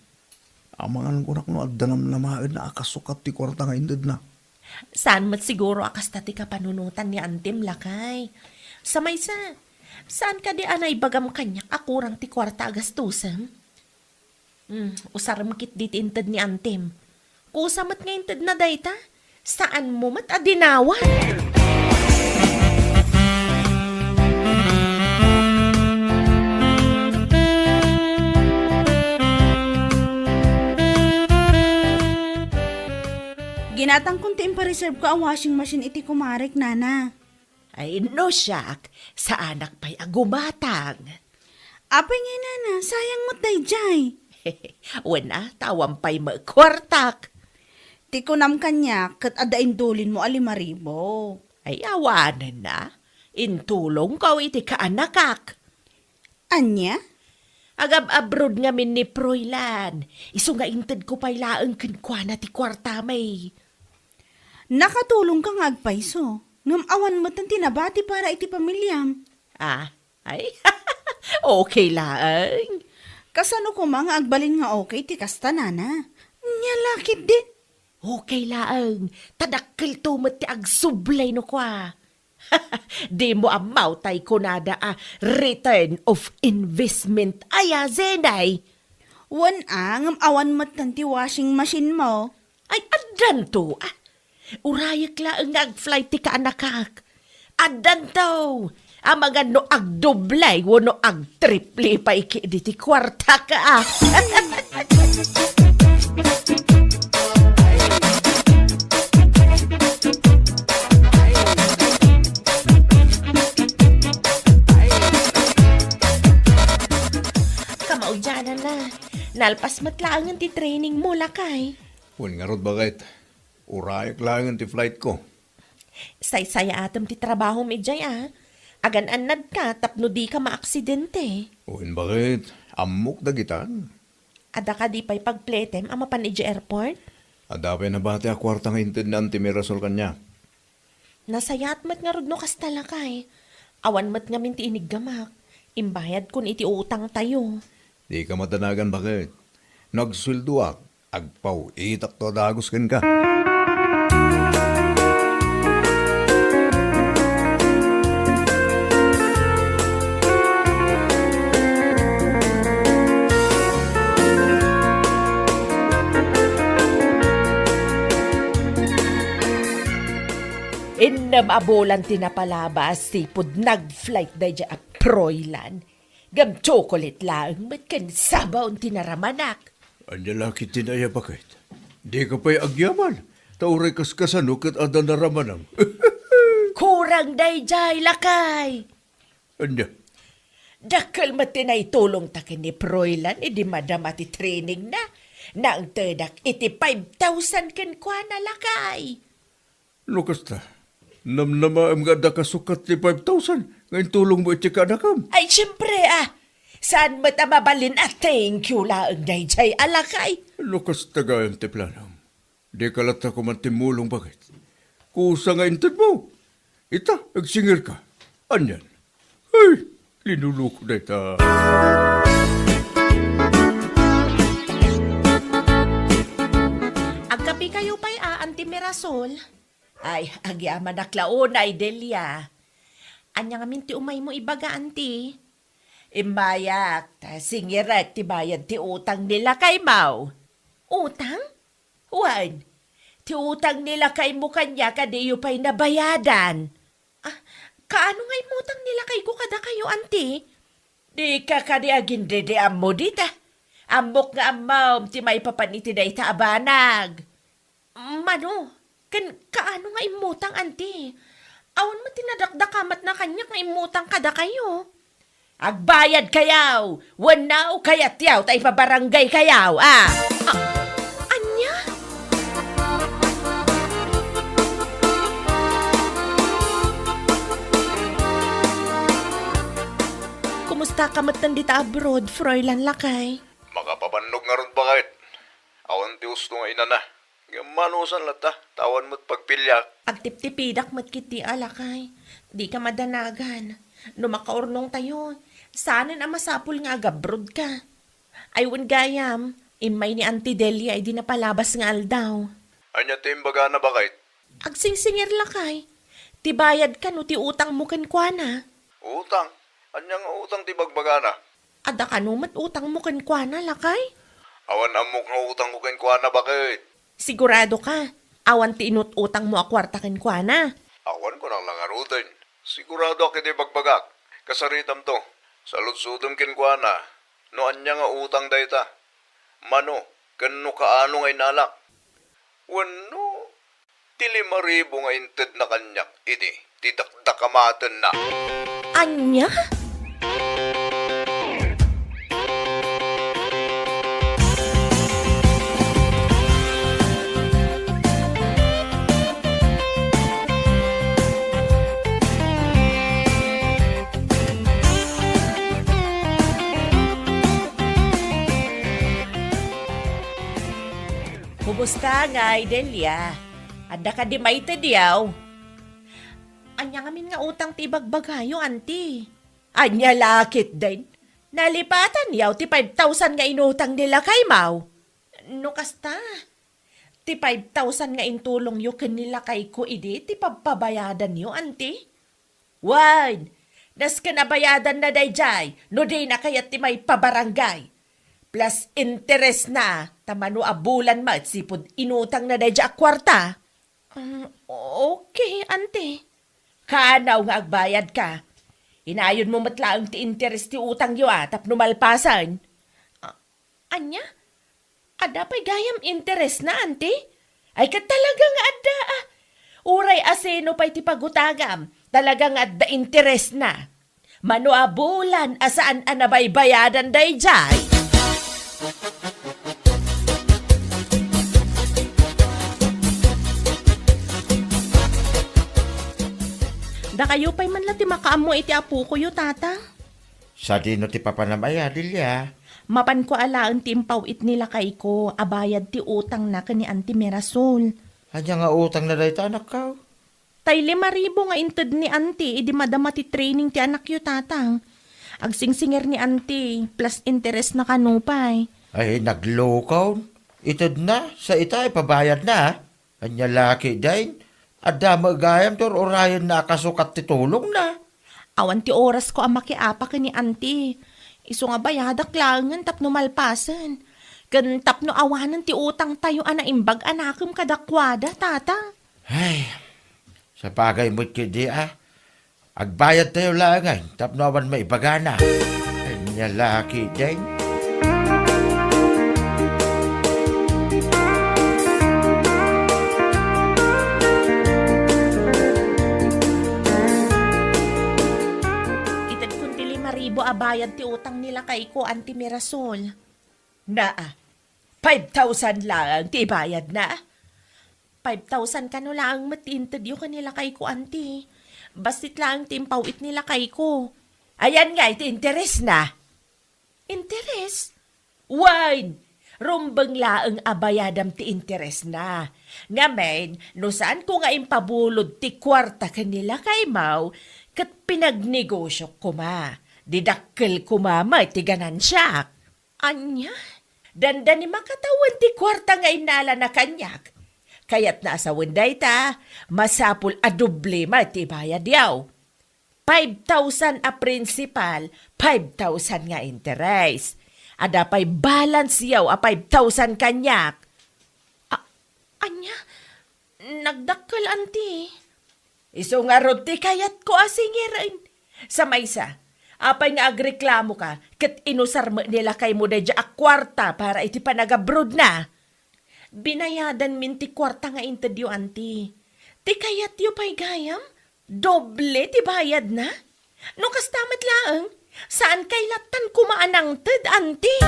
Amangan kunak no adda namnamaenna a kasukat ti kuarta nga intedna. Saan met siguro a kasta ti kapanunotan ni Antem, lakay. Sa maysa, saan kadi a naibagam kaniak a kurang ti kuarta a gastusem? Hmm, usarem ketdi ti inted ni Antem. Kusa met nga intedna dayta, saanmo met a dinawan. Ginatangkon ti impareserveko a washing machine iti kumarek, nana. Ay, no siak, saanak pay a gumatang. Apay ngay, nana, sayang met daydiay. Wen a, ta awan pay met kuartak. Ti kunam kaniak, ket adda indulinmo a lima ribu. Ay, awanen a. Intulongko iti kaanakak. Ania? Agab-abroad ngamin ni Froilan. Isu nga intedko pay laeng kenkuana ti kuartami. Nakatulongka nga agpayso, ngem awan metten ti nabati para iti pamiliam. Ah, ay, okay laeng. Kasano koma nga agbalin nga okay ti kasta, nana? Nia la ketdin? Okay laeng, ta dakkelto met ti agsublay no kua. Dimo ammo tay kunada a return of investment aya, Zenay? Wen a, ngem awan metten ti washing machine mo. Ay, addanto, ah. Urayek laeng nga ag-fly ti kaanakak. Addanto, amangan no agdoble wenno agtriple pay ketdi ti kuartak, ah. Diana na. Nalpas met laengen ti training mo, lakay. Wen ngarud, baket. Urayak laengen ti flight ko. Saysayaatem ti trabahom idiay, a. Agan-annadka tapno dika maaksidente. Wen, baket. Ammok dagitan. Adda kadi pay pagpletem a mapan idiay airport? Adda pay nabati a kuarta nga inted ni Auntie Mirasol kaniak. Nasayaat met ngarud no kasta, lakay. Awan met ngamin ti iniggamak. Imbayadkon iti utangtayo. Dika madanagan, baket. No agsueldoak, agpaw-itakto a dagus kenka. Innem a bulan ti napalabas, sipud nag-flight daydiay a Froilan. Ngem chocolate laeng met ken sabaw ti naramanak. Ania la ketdin aya, baket? Dika pay agyaman, ta uray kaskasano ket adda naramanam. Kurang daydiay, lakay. Ania? Dakkel met ti naitulongta ken ni Froilan idi madama ti trainingna. Naengtedak iti five thousand kenkuana, lakay. No kasta, namnamaem nga adda kasukat ti five thousand nga intulongmo iti kaanakam. Ay, siempre, a. Saan met a mabalin a thank you laeng daydiay a lakay? No kasta gayam ti planom, dika latta koma timmulong, baket. Kusa nga intedmo. Ita, agsingirka. Anian? Ay, linuluko dayta. Agkapikayo pay, a, Auntie Mirasol? Ay, agyamanak la unay, Delia. Ania ngamin ti umaymo ibaga, Auntie? Immayak, ta singirek ti bayad ti utang ni lakaymo. Utang? Wen, ti utang ni lakaymo kaniak a diyo pay nabayadan. Ah, kaano nga immutang ni lakayko kadakayo, Auntie? Dika kadi agindediammo dita. Ammok nga ammom ti maipapan iti dayta a banag. Mano, ken kaano nga immutang, Auntie? Awan met ti nadakdakamatna kaniak nga immutang kadakayo. Agbayadkayo, wenno kayatyo ta ipabarangaykayo, a? A-, ania? Kumustaka metten dita abroad, Froilan lakay? Makapabannog ngarud, baket. Awan ti usto nga inana. Ngem manusan latta, ta awan met pagpiliak. Agtiptipidak met ketdi a lakay. Dika madanagan. No makaurnongtayo, saanen a masapul nga agabrodka. Ay wen gayam, immay ni Auntie Delia idi napalabas nga aldaw. Ania ti imbagana, baket? Agsingsingir lakay. Ti bayad kano ti utangmo kenkuana. Utang? Ania nga utang ti bagbagana? Adda kano met utangmo kenkuana, lakay? Awan ammok nga utangko kenkuana, baket. Sigurado ka? Awan ti inut-utangmo a kuarta kenkuana? Awan, kunak la ngaruden. Siguradoak iti bagbagak. Kasaritamto. Saludsodem kenkuana no ania nga utang dayta. Mano, ken no kaano nga inalak. Wenno, ti lima ribu nga intedna kaniak idi ti dakdakamatenna. Ania? Kumusta ngay, Delia? Adda kadi maitedyo? Ania ngamin nga utang ti ibagbagayo, Auntie? Ania la ketdin? Nalipatanyo ti five thousand nga inutang ni lakaymo? No kasta, ti five thousand nga intulongyo ken ni lakayko idi ti pagpabayadanyo, Auntie? Wen, nasken a bayadanna daydiay no dina kayat ti maipabarangay. Plus interesna, ta mano a bulan met sipud inutangna daydiay a kuarta. Um, okay, Auntie. Kaanaw nga agbayadka. Inayonmo met laeng ti interes ti utangyo a tapno malpasen. A-, ania? Adda pay gayam interesna, Auntie? Ay, ket talaga nga adda, a. Uray asino pay ti pagutangam, talaga nga adda interesna. Mano a bulan a saan a nabaybayadan daydiay? Dakayo pay man la ti makaammo iti apokoyo, Tata. Sadino ti papanam aya, Delia? Mapanko alaen ti impaw-it ni lakayko a bayad ti utangna ken ni Auntie Mirasol. Ania nga utangna dayta, anakko? Tay lima ribu nga inted ni Auntie idi madama ti training ti anakyo, Tatang. Agsingsingir ni Auntie, plus interest na kano pay. Ay, naglukaw. Itedna, sa ita, ipabayadna. Ania la ketdin, adda met gayam ti ur-urayenna a kasukat ti tulongna. Awan ti orasko a makiapa ken ni Auntie. Isu nga bayadak laengen tapno malpasen. Ken tapno awanen ti utangtayo a naimbag a nakem kadakuada, Tata. Ay, sapagay met ketdi a, agbayadtayo laengen tapno awan maibagana. Ania la ketdin? Itedkon ti lima ribu a bayad ti utang ni lakayko, Auntie Mirasol. Naa, five thousand laeng ti ibayadna? Five thousand kano laeng met ti intedyo ken ni lakayko, Auntie. Bassit laeng ti impaw-it ni lakayko. Ayan ngay ti interesna? Interes? Wen, rumbeng laeng a bayadam ti interesna. Ngamin, no saanko nga impabulod ti kuarta ken ni lakaymo, ket pinagnegosiok koma, di dakkel koma met ti ganansiak. Ania? Dandani makatawen ti kuarta nga innalana kaniak. Kayatna a sawen dayta, masapul a doble met ti ibayadyo. Five thousand a principal, five thousand nga interes. Adda pay balance-yo a five thousand kaniak. A-, ania? Nagdakkel, Auntie. Isu ngarud ti kayatko a singiren. Sa maysa, apay nga agreklamoka ket inusar met ni lakaymo daydiay a kuarta para iti panagabrodna? Binayadanmin ti kuarta nga intedyo, Auntie. Ti kayatyo pay gayam, doble ti bayadna? No kasta met laeng, saankay lattan koma a nangted, Auntie.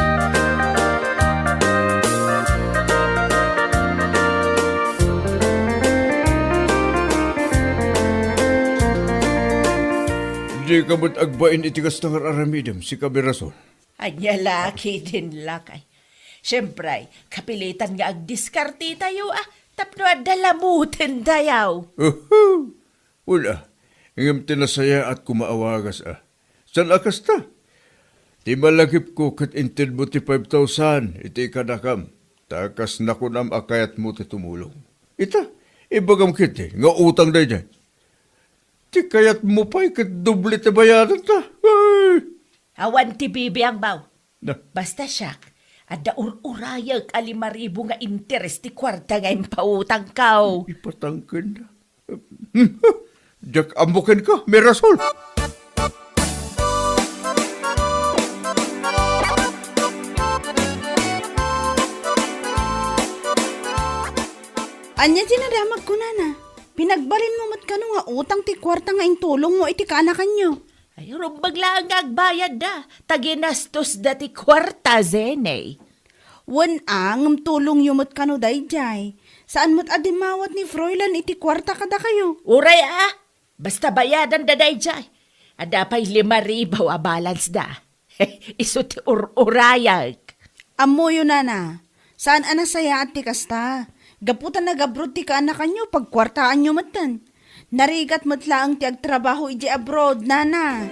Dika met agbain iti kasta nga ar-aramidem, sika Mirasol. Ania la ketdin lakay. Siempre, kapilitan nga agdiskartetayo a tapno adda lamuten dayaw. Uhu! Wen a, ngem ti nasayaat koma a wagas a. Saan a kasta? Ti malagipko ket intedmo ti five thousand iti kadakam, ta kas nakunam a kayatmo ti tumulong. Ita, ibagam ketdi nga utang daydiay. Ti kayatmo pay ket doble ti bayadanta. Ay! Awan ti bibiangmo. Na. Basta siak, adda ur-urayek a lima ribu nga interes ti kuarta nga impautangko. Ipatangken. Diak ammo kenka, Mirasol. Ania ti nadamagko, nana? Pinagbalinmo met kano nga utang ti kuarta nga intulongmo iti kaanakanyo? Ay, rumbeng laeng nga agbayadda, ta ginastosda ti kuarta, Zenny. Wen a, ngem tulongyo met kano daydiay. Saan met a dimmawat ni Froilan iti kuarta kadakayo. Uray a, basta bayadanda daydiay. Adda pay lima ribu a balance da. Isu ti ur-urayek. Ammoyo, nana, saan a nasayaat ti kasta. Gapu ta nagabrod ti kaanakanyo, pagkuartaanyo metten. Narigat met laeng ti agtrabaho idiay abroad, nana.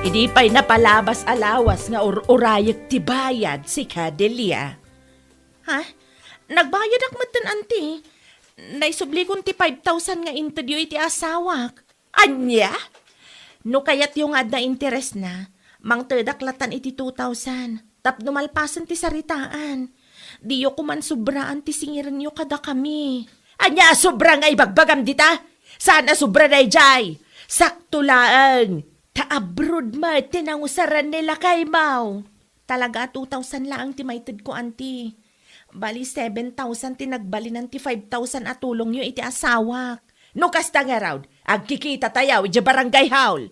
Idi pay napalabas a lawas nga ur-urayek ti bayad, sika, Delia. Ha? Nagbayadak metten, Auntie. Naisublikon ti five thousand nga intedyo iti asawak. Ania? No kayatyo nga adda interesna, mangtedak latan iti two thousand. Tapno malpasen ti saritaan. Diyo koman sobraan ti singirenyo kadakami. Ania a sobra nga ibagbagam dita? Saan a sobra daydiay? Sakto laeng. Ta abroad met ti nangusaran ni lakaymo. Talaga a two thousand laeng ti maitedko, Auntie. Bali, seven thousand ti nagbalinan ti five thousand a tulongyo iti asawak. No kasta ngarud, agkikitatayo idiay barangay hall.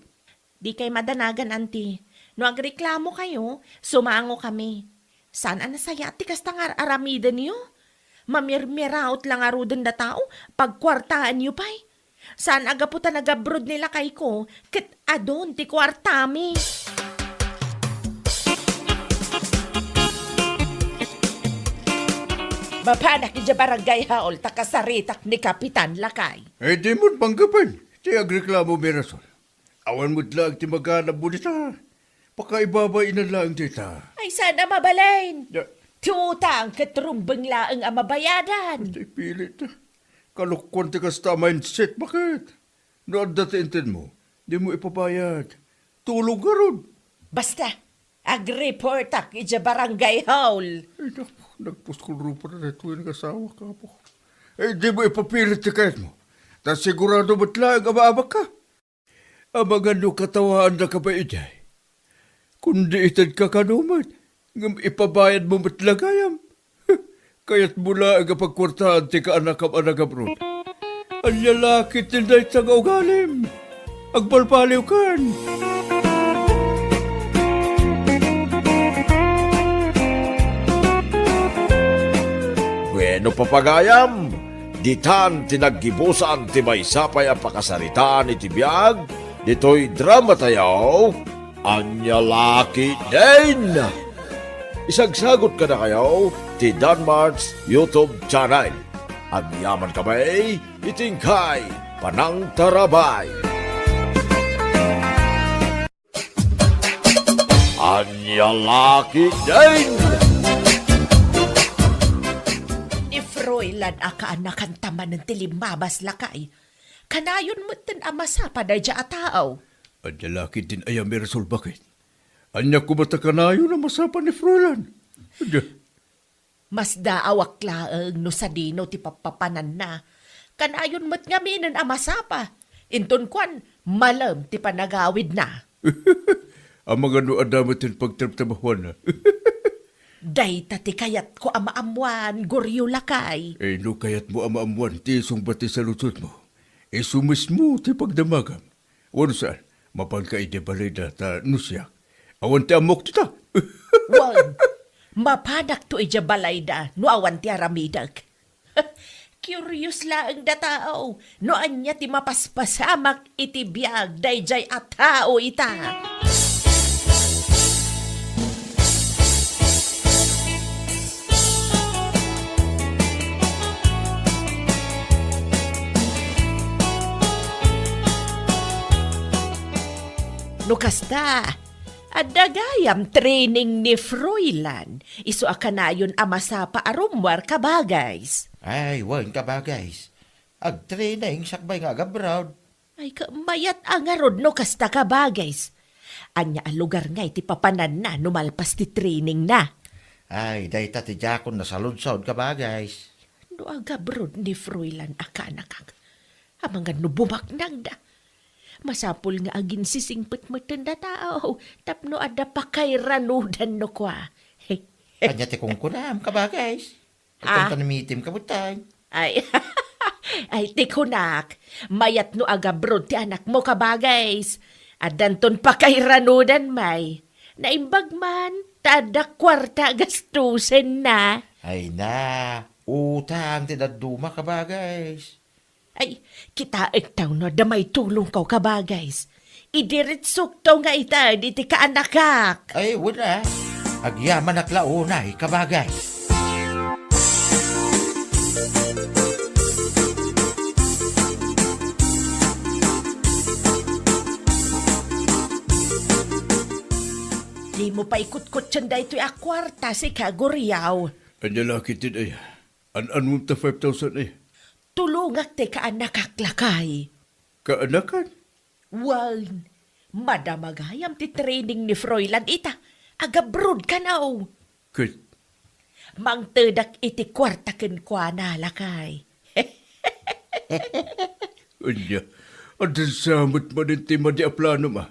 Dikay madanagan, anti. No agreklamokayo, sumangokami. Saan a nasayaat ti kasta nga ar-aramidenyo? Mamirmiraot la ngaruden a tao, pagkuartaenyo pay. Saan a gapu ta nagabroad ni lakayko, ket adun ti kuartami. Mapanak idiay barangay hall ta kasaritak ni Kapitan, lakay. Eh, di mo panggapen ti agreklamo, Mirasol. Awan met laeng ti maganabmo dita. Pakaibabainan laeng dita. Ay, saan a mabalin? Ya. Ti utang ket rumbeng laeng a mabayadan. Ti pilit. Kalokuan ti kasta a mindset, baket? No adda ti intedmo, dimo ipabayad. Tulong ngarud. Basta, agreportak idiay barangay hall. Ay, naku, nagpuskulrupa na daytoy nga asawa, kapo. Eh, dimo ipapilit ti kayatmo. Ta sigurado met laeng a maabakka. Amangan no katawaannaka pay idiay. Kundi itedka kano met, ngem ipabayadmo met la gayam. Kayatmo laeng a pagkuartaan ti kaanakam a nagabroad. Ania la ketdin dayta nga ugalim? Agbalbaliwkan! Bueno, papagayam, ditan ti naggibusan ti maysa pay a pakasaritaan iti biag ditoy dramatayo, Ania La Ketdin. Isagsagut kadakayo ti Danmart's YouTube channel. Agyaman kami iti inkay panangtarabay. Ania La Ketdin! Ni Froilan a kaanakan ta manen ti limmabas, lakay. Kanayon metten a masapa daydiay a tao. Ania La Ketdin aya, Mirasol, baket? Ania koma ta kanayon a masapa ni Froilan? Ania? Masdaawak laeng no sadino ti pappapananna. Kanayon met ngaminen a masapa. Inton kuan, malem ti panagawidna. Amangan no adda met ti pagtrabtrabahuanna. Dayta ti kayatko a maammoan, Goryo, lakay. Eh, no kayatmo a maammoan ti isungbat ti saludsodmo, isu mismo ti pagdamagam. Wenno saan, mapanka idiay balayda ta no siak, awan ti ammok dita. Wen, mapanakto idiay balayda no awan ti aramidek. Curious laeng da tao no ania ti mapaspasamak iti biag daydiay a tao ita. No kasta, adda gayam training ni Froilan, isu a kanayon a masapa a rummuar, kabagays. Ay, wen, kabagays. Agtraining sakbay nga agabroad. Ay, ka-, mayat a ngarud no kasta, kabagays. Ania a lugar ngay ti papananna no malpas ti trainingna? Ay, dayta ti diakon nasaludsod, kabagays. No agabroad ni Froilan a kaanakak, amangan no bumaknangda. Masapul nga aginsisingpet metten da tao tapno adda pakairanudan no kua. Ania ti kunkunam, kabagays? Ah. Itan ta namitim ka, butay. Ay, ay, ti kunak, mayat no agabroad ti anakmo, kabagays. Addanton pakairanudan, may. Naimbag man, ta adda kuarta a gastusenna. Ay na, utang ti dadduma, kabagays. Ay, kitaek ta no adda maitulongko, kabagays. Idiritsok to nga ited iti kaanakak. Ay, wala. Agyamanak la unay, kabagay. Dimo pay kutkutien daytoy a kuarta, sika, Guriaw. Ania la ketdin aya? An-anmom ta five thousand aya? Tulongak ti kaanakak, lakay. Kaanakan? Wen, madama gayam ti training ni Froilan ita. Agabroad kano. Ket? Mangtedak iti kuarta kenkuana, lakay. Ania, adda sa met manen ti madi a planom, a?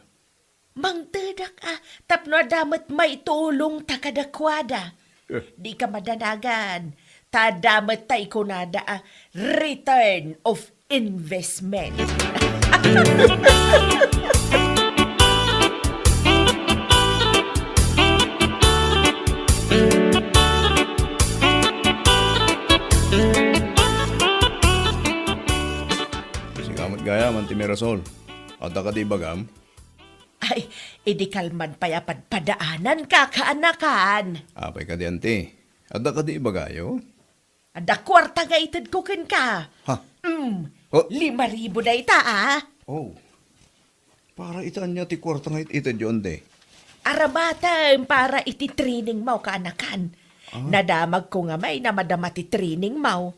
Mangtedak, a, tapno adda met maitulongta kadakuada. Dika madanagan. Ta adda met tay kunada a return of investment. Sika met gayam, Auntie Mirasol. Adda kadi ibagam? Ay, idi kalman pay a padpadaananka, kaanakan. Apay kadi, Auntie? Adda kadi ibagayo? Adda kuarta nga itedko kenka. Ha? Mm. Oh. Lima ribu dayta, a. Oh. Para iti ania ti kuarta nga it-, itedyo, Auntie? Aramatem para iti training mo, kaanakan. Ah. Nadamagko nga may namadama ti training mo.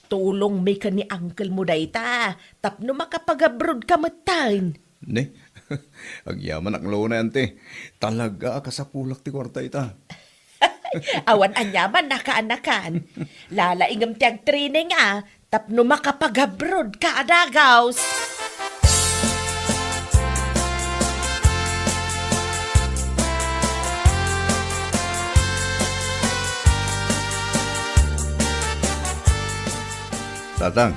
Tulongmi ken ni uncle mo dayta, tapno makapag-abroad ka metten. Ne? Agyamanak la unay, Auntie. Talaga a kasapulak ti kuarta ita. Awan aniaman a kaanakan. Lalaingem ti agtraining a, tapno makapag-abroad ka a dagus. Tatang,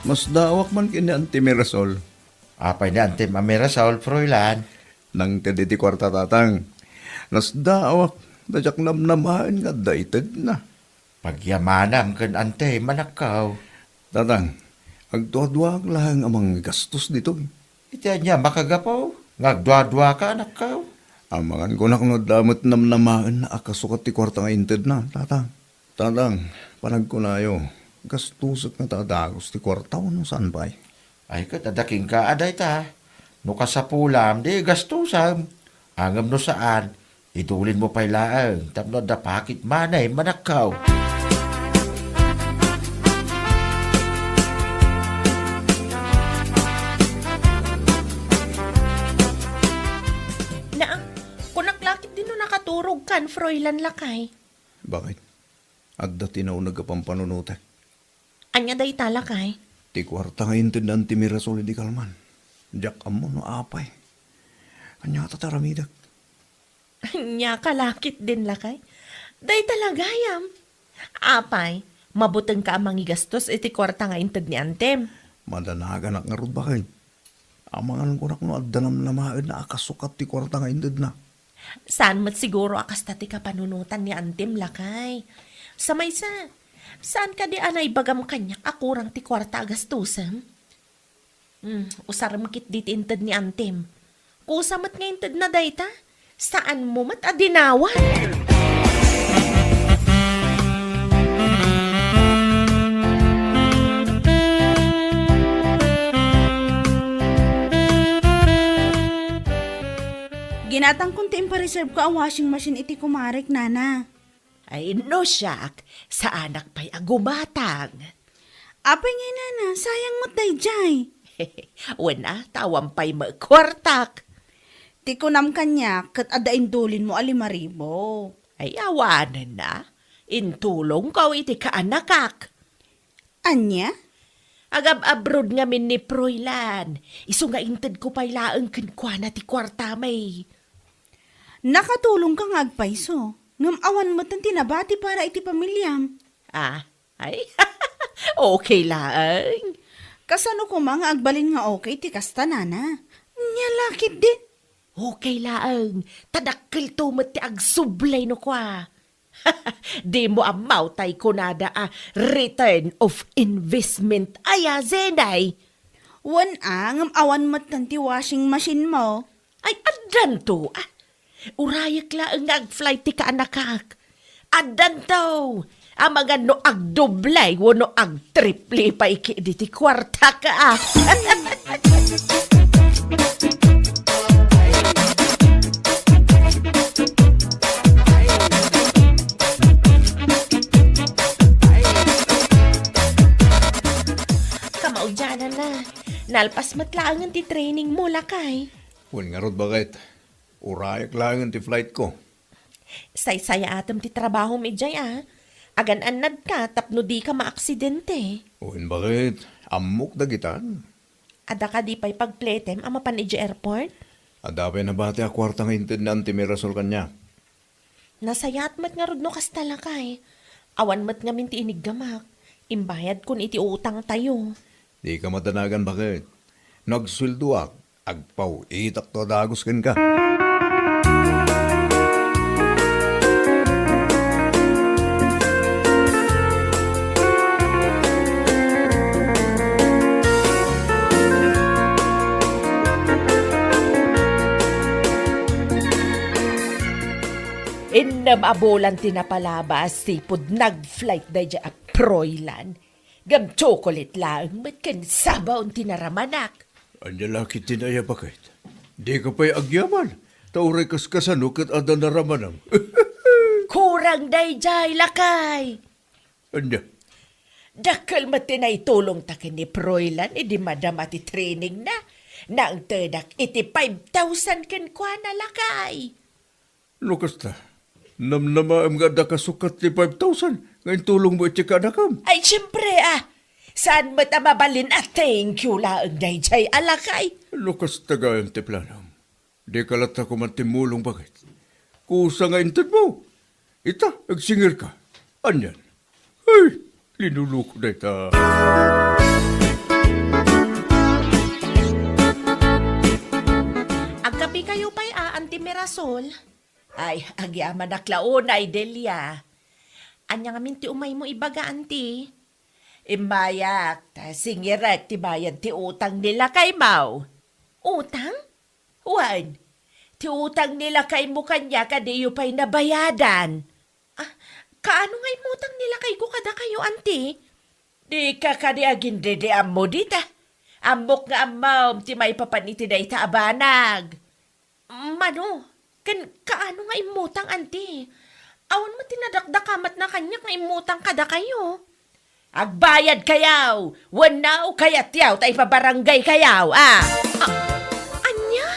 nasdaawak man ken ni Auntie Mirasol. Apay ni Auntie Mirasol, Froilan? Nangted iti kuarta, Tatang. Nasdaawak, ta diak namnamaen nga adda itedna. Pagyamanam ken Auntie, manakkaw. Tatang, agduaduaak laeng a manggastos ditoy. Iti ania makagapu nga agduaduaka, anakkaw? Amangan kunak no adda met namnamaen a kasukat ti kuarta nga intedna, Tatang. Tatang, panagkunayo, gastosek nga ta a dagus ti kuarta wenno saan pay? Ay, ket adda kenka a dayta. No kasapulam, di gastosem. Ngem no saan, idulinmo pay laeng tapno adda pocket money, manakkaw. Naa, kunak la ketdi no nakaturogkan, Froilan, lakay. Bakit? Adda ti nauneg a pampanunotek. Ania dayta, lakay? Ti kuarta nga inted ni Auntie Mirasol idi kalman. Diak ammo no apay. Ania ta ti aramidek? Ania ka la ketdin, lakay? Dayta la gayam. Apay, mabutengka a mangigastos iti kuarta nga inted ni Antem? Madanaganak ngarud, bakit? Amangan kunak no adda namnamaen a kasukat ti kuarta nga intedna. Saan met siguro a kasta ti kapanunotan ni Antem, lakay. Sa maysa, saan kadi a naibagam kaniak a kurang ti kuarta a gastosem? Hmm, usarem ketdi ti inted ni Antem. Kusa met nga intedna dayta, saanmo met a dinawan. Ginatangkon ti impareserveko a washing machine iti kumarek, nana. Ay, no siak, saanak pay a gumatang. Apay ngay, nana, sayang met daydiay. Wen a, ta awan pay met kuartak. Ti kunam kaniak, ket adda indulinmo a lima ribu. Ay, awanen a. Intulongko iti kaanakak. Ania? Agab-abroad ngamin ni Froilan. Isu nga intedko pay laeng kenkuana ti kuartam. Nakatulongka nga agpayso, ngem awan metten ti nabati para iti pamiliam. Ah, ay, okay laeng. Kasano koma nga agbalin nga okay ti kasta, nana? Nia la ketdin? Okay laeng, ta dakkelto met ti agsublay no kua. Dimo ammo tay kunada a return of investment aya, Zenay? Wen a, ngem awan metten ti washing machine mo. Ay, addanto, ah. Urayek laeng nga ag-flight ti kaanakak. Addanto, amangan no agdoble wenno agtriple pay ketdi ti kuartak, ah. Kamaudiananna, nalpas met laengen ti training mo, lakay. Wen ngarud, baket. Urayek laengen ti flight ko. Saysayaatem ti trabahom idiay, a. Agan-annadka tapno dika maaksidente. Wen, baket. Ammok dagitan. Adda kadi pay pagpletem a mapan idiay airport? Adda pay nabati a kuarta nga inted ni Auntie Mirasol kaniak. Nasayaat met ngarud no kasta, lakay. Awan met ngamin ti iniggamak. Imbayadkon iti utangtayo. Dika madanagan, baket. No agsueldoak, agpaw-itakto a dagus kenka. Innem a bulan ti napalabas, sipud nag-flight daydiay a Froilan. Ngem tsokolit laeng met ken sabaw ti naramanak. Ania la ketdin aya, baket? Dika pay agyaman, ta uray kaskasano ket adda naramanam. Kurang daydiay, lakay. Ania? Dakkel met ti naitulongta ken ni Froilan idi madama ti trainingna. Naangtedak iti five thousand kenkuana, lakay. No kasta, namnamaem nga adda kasukat ti five thousand nga intulongmo iti kaadakam. Ay, siempre, ah. Saan met a mabalin a thank you laeng daydiay a lakay? No kasta gayam ti planom, dika latta koma timmulong, baket. Kusa nga intedmo. Ita, agsingirka. Anian? Ay, linuluko dayta. Agkapikayo pay a, Anti Mirasol? Ay, agyamanak la unay, Delia. Ania ngamin ti umaymo ibaga, Anti? Immayak, ta singirek ti bayad ti utang ni lakaymo. Utang? Wen, ti utang ni lakaymo kaniak a diyo pay nabayadan. Ah, kaano nga immutang ni lakayko kadakayo, Anti? Dika kadi agindedeammo dita. Ammok nga ammom ti maipapan iti dayta a banag. Mano, ken kaano nga immutang, Anti? Awan met ti nadakdakamatna kaniak nga immutang kadakayo. Agbayadkayo wenno kayatyo ta ipabarangaykayo, a? Ah, ania?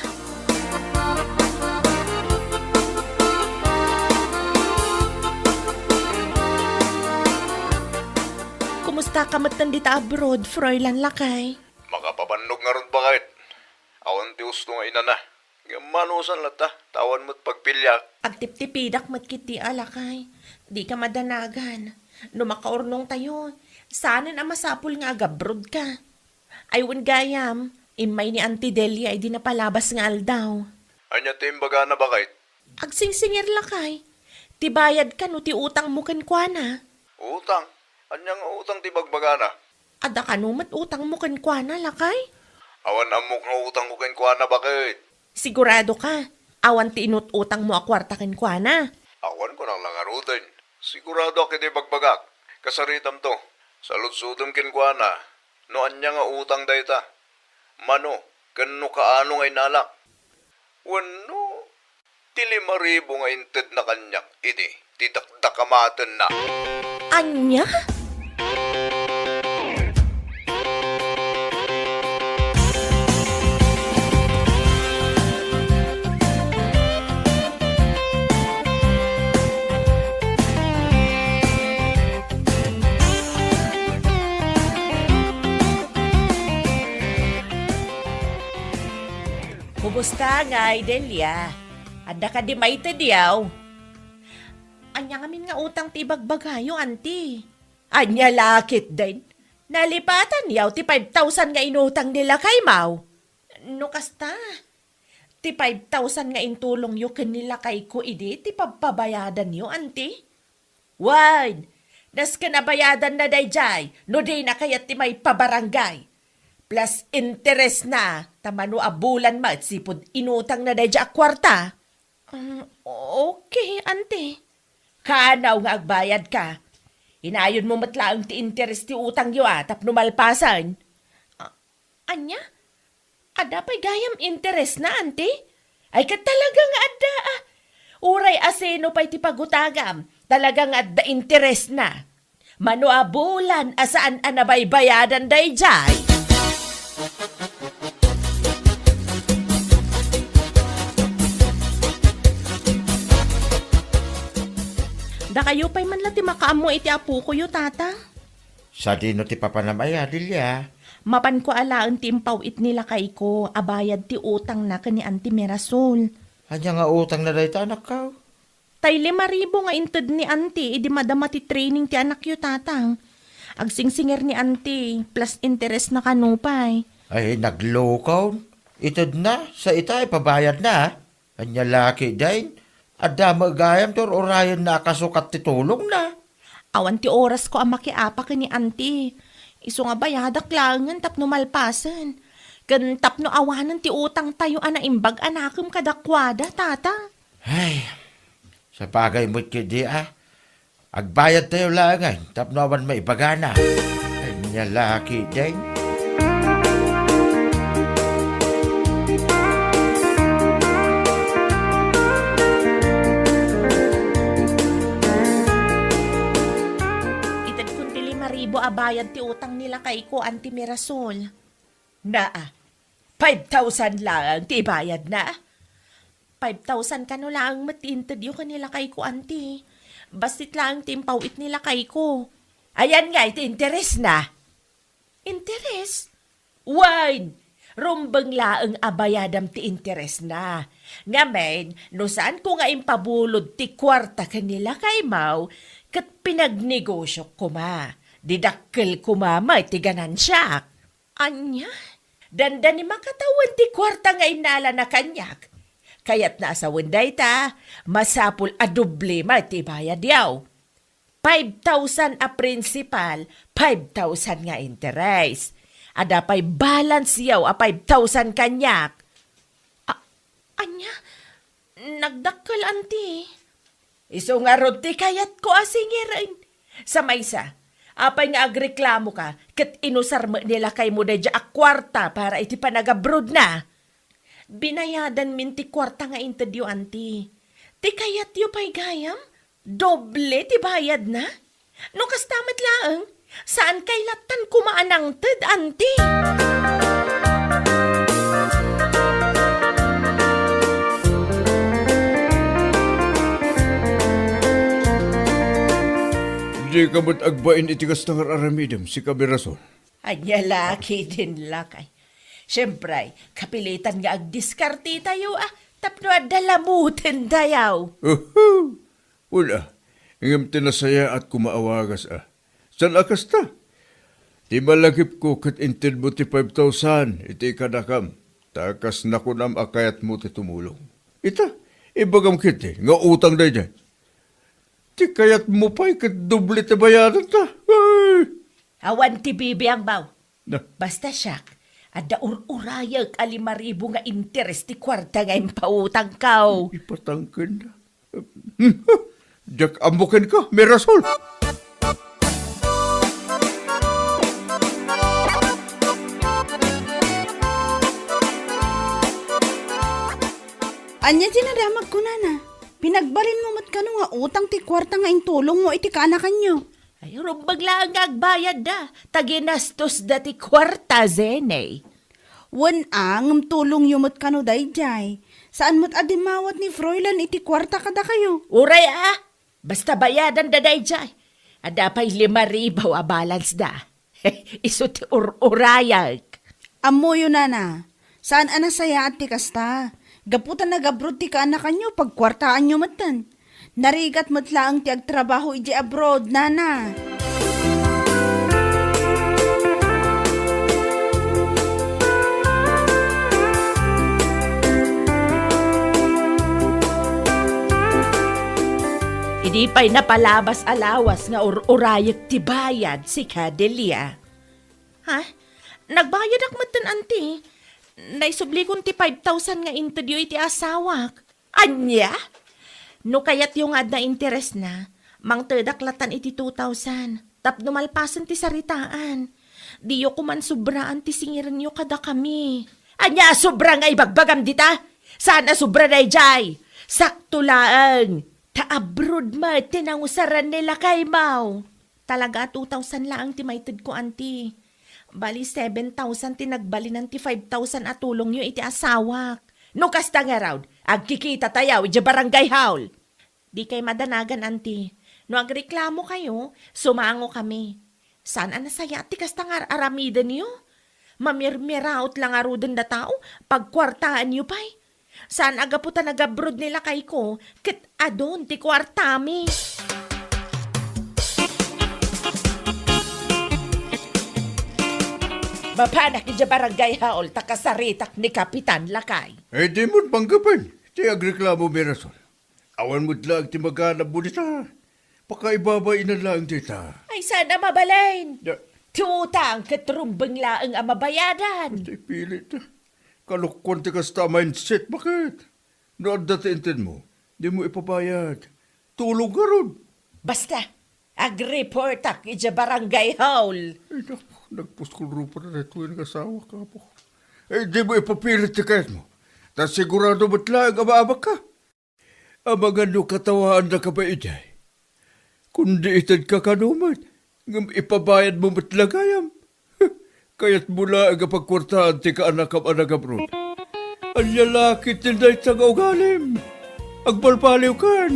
Kumustaka metten dita abroad, Froilan lakay? Makapabannog ngarud, baket. Awan ti usto nga inana. Ngem manusan latta, ta awan met pagpiliak. Agtiptipidak met ketdi a lakay. Dika madanagan. No makaurnongtayo, saanen a masapul nga agabrodka. Ay wen gayam, immay ni Anti Delia idi napalabas nga aldaw. Ania ti imbagana, baket? Agsingsingir lakay. Ti bayad kano ti utangmo kenkuana? Utang? Ania nga utang ti bagbagana? Adda kano met utangmo kenkuana, lakay? Awan ammok nga utangko kenkuana, baket. Sigurado ka? Awan ti inut-utangmo a kuarta kenkuana? Awan, kunak la ngaruden. Siguradoak iti bagbagak. Kasaritamto. Saludsodem kenkuana no ania nga utang dayta. Mano, ken no kaano nga inalak. Wenno, ti lima ribu nga intedna kaniak idi ti dakdakamatenna. Ania? Kumusta ngay, Delia? Adda kadi maitedyo? Ania ngamin nga utang ti ibagbagayo, Anti? Ania la ketdin? Nalipatanyo ti five thousand nga inutang ni lakaymo? No kasta, ti five thousand nga intulongyo ken ni lakayko idi ti pabpabayadanyo, Anti? Wen, nasken a bayadanna daydiay no dina kayat ti maipabarangay. Plus interesna, ta mano a bulan met sipud inutangna daydiay a kuarta. Um, okay, Anti. Kaano nga agbayadka? Inayonmo met laeng ti interes ti utangyo a tapno malpasen. A-, ania? Adda pay gayam interesna, Anti? Ay, ket talaga nga adda, a. Uray asino pay ti pagutagam, talaga nga adda interesna. Mano a bulan a saan a nabaybayadan daydiay? Dakayo pay man la ti makaammo iti apokoyo, Tata. Sadino ti papanam aya, Delia? Mapanko alaen ti impaw-it ni lakayko a bayad ti utangna ken ni Anti Mirasol. Ania nga utangna dayta, anakko? Tay lima ribu nga inted ni Auntie idi madama ti training ti anakyo, Tatang. Agsingsingir ni Auntie, plus interest na kano pay. Ay, naglukon. Ited na, sa ita, ipabayad na. Ania la ketdin, adda met gayam ti ur-urayenna a kasukat ti tulongna. Awan ti orasko a makiapa ken ni Auntie. Isu nga bayadak laengen tapno malpasen. Ken tapno awanen ti utangtayo a naimbag a nakem kadakuada, Tatang. Ay, sabagay met ketdi a. Agbayadtayo laengen tapno awan maibagana. Ania la ketdin. Itedkon ti lima ribu a bayad ti utang ni lakayko, Auntie Mirasol. Naa, five thousand laeng ti ibayadna. Five thousand kano laeng met ti intedyo ken ni lakayko, Auntie. Bassit laeng ti impaw-it ni lakayko. Ayan ngay ti interesna. Interes? Wen, rumbeng laeng a bayadam ti interesna. Ngamin, no saanko nga impabulod ti kuarta ken ni lakaymo, ket pinagnegosiok koma. Didakkel koma met ti ganansiak. Ania? Dandani makatawen ti kuarta nga innalana kaniak. Kayatna a sawen dayta, masapul a doble met ti ibayadyo. Five thousand a principal, five thousand nga interes. Adda pay balance yaw a five thousand kaniak. A-, ania? Nagdakkel, Auntie. Isu ngarud ti kayatko a singiren. Sa maysa, apay nga agreklamoka ket inusar met ni lakaymo daydiay a kuarta para iti panagabrodna? Binayadanmin ti kuarta nga intedyo, Auntie. Ti kayatyo pay gayam, doble ti bayadna? No kasta met laeng, saan kay lattan koma a nangted, Auntie? Dika met agbain iti kasta nga ar-aramidem, sika Mirasol. Ania la ketdin lakay. Siempre, kapilitan nga agdiskartetayo a tapno adda lamuten dayaw. Uhu! Wen a, ngem ti nasayaat koma a wagas a. Saan a kasta? Ti malagipko ket intedmo ti five thousand iti kadakam, ta kas nakunam a kayatmo ti tumulong. Ita, ibagam ketdi nga utang daydiay. Ti kayatmo pay ket doble ti bayadanta. Ay! Awan ti bibiangbaw. Na. Basta siak, adda ur-urayek a lima ribu nga interes ti kuarta nga impautangko. Ipatangken. Diak ammo kenka, Mirasol. Ania ti nadamagko, nana? Pinagbalinmo met kano nga utang ti kuarta nga intulongmo iti kaanakanyo? Ay, rumbeng laeng nga agbayadda, ta ginastosda ti kuarta, Zene. Wen a, ngem tulongyo met kano daydiay. Saan met a dimmawat ni Froilan iti kuarta kadakayo. Uray a, basta bayadanda daydiay. Adda pay lima ribu a balance da. Isu ti ur-urayek. Ammoyo, nana, saan a nasayaat ti kasta. Gapu ta nagabrod ti kaanakanyo, pagkuartaanyo metten. Narigat met laeng ti agtrabaho idiay abroad, nana. Idi pay napalabas a lawas nga ur-urayek ti bayad, sika Delia. Ha? Nagbayadak metten, Auntie. Naisublikon ti five thousand nga intedyo iti asawak. Ania? No kayatyo nga adda interesna, mangtedak lattan iti two thousand. Tapno malpasen ti saritaan. Diyo koman sobraan ti singirenyo kadakami. Ania a sobra nga ibagbagam dita? Saan a sobra daydiay? Sakto laeng. Ta abroad met ti nangusaran ni lakaymo. Talaga a two thousand laeng ti maitedko, Auntie. Bali, seven thousand ti nagbalinan ti five thousand a tulongyo iti asawak. No kasta ngarud, agkikitatayo idiay barangay hall. Dikay madanagan, Auntie. No agreklamokayo, sumangokami. Saan a nasayaat ti kasta nga ar-aramidenyo? Mamirmiraot la ngaruden a tao, pagkuartaanyo pay. Saan a gapu ta nagabroad ni lakayko, ket adun ti kuartami. Mapanak idiay barangay hall ta kasaritak ni Kapitan, lakay. Ay, di mo panggapan ti agreklamo, Mirasol. Awan met laeng ti maganabmo dita. Pakaibabainan laeng dita. Ay, saan a mabalin? Da- Ti utang ket rumbeng laeng a mabayadan. Ti pilit. Kalokuan ti kasta a mindset, baket? No adda ti inted mo, di mo ipabayad. Tulong garud. Basta, agreportak idiay barangay hall. Ay, nak, nagpuskol rupa na daytoy nga asawa, kapo. Eh, di mo ipapilit ti kayat mo. Ta sigurado met laeng a maabak ka. Amangan no katawaannaka pay idiay. Kundi itedka kano met, ngem ipabayadmo met la gayam. Kayatmo laeng a pagkuartaan ti kaanakam a nagabroad. Ania la ketdin dayta nga ugalim? Agbalbaliwkan!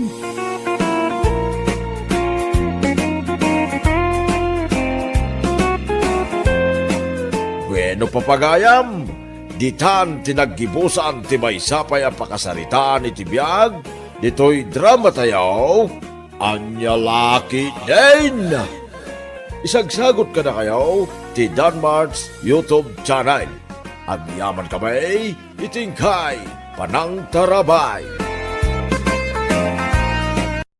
Bueno, papagayam, ditan ti naggibusan ti maysa pay a pakasaritaan iti biag ditoy dramatayo, Ania la ketdin. Isagsagut kadakayo ti Danmart's YouTube channel. Agyamankami iti inkay panangtarabay.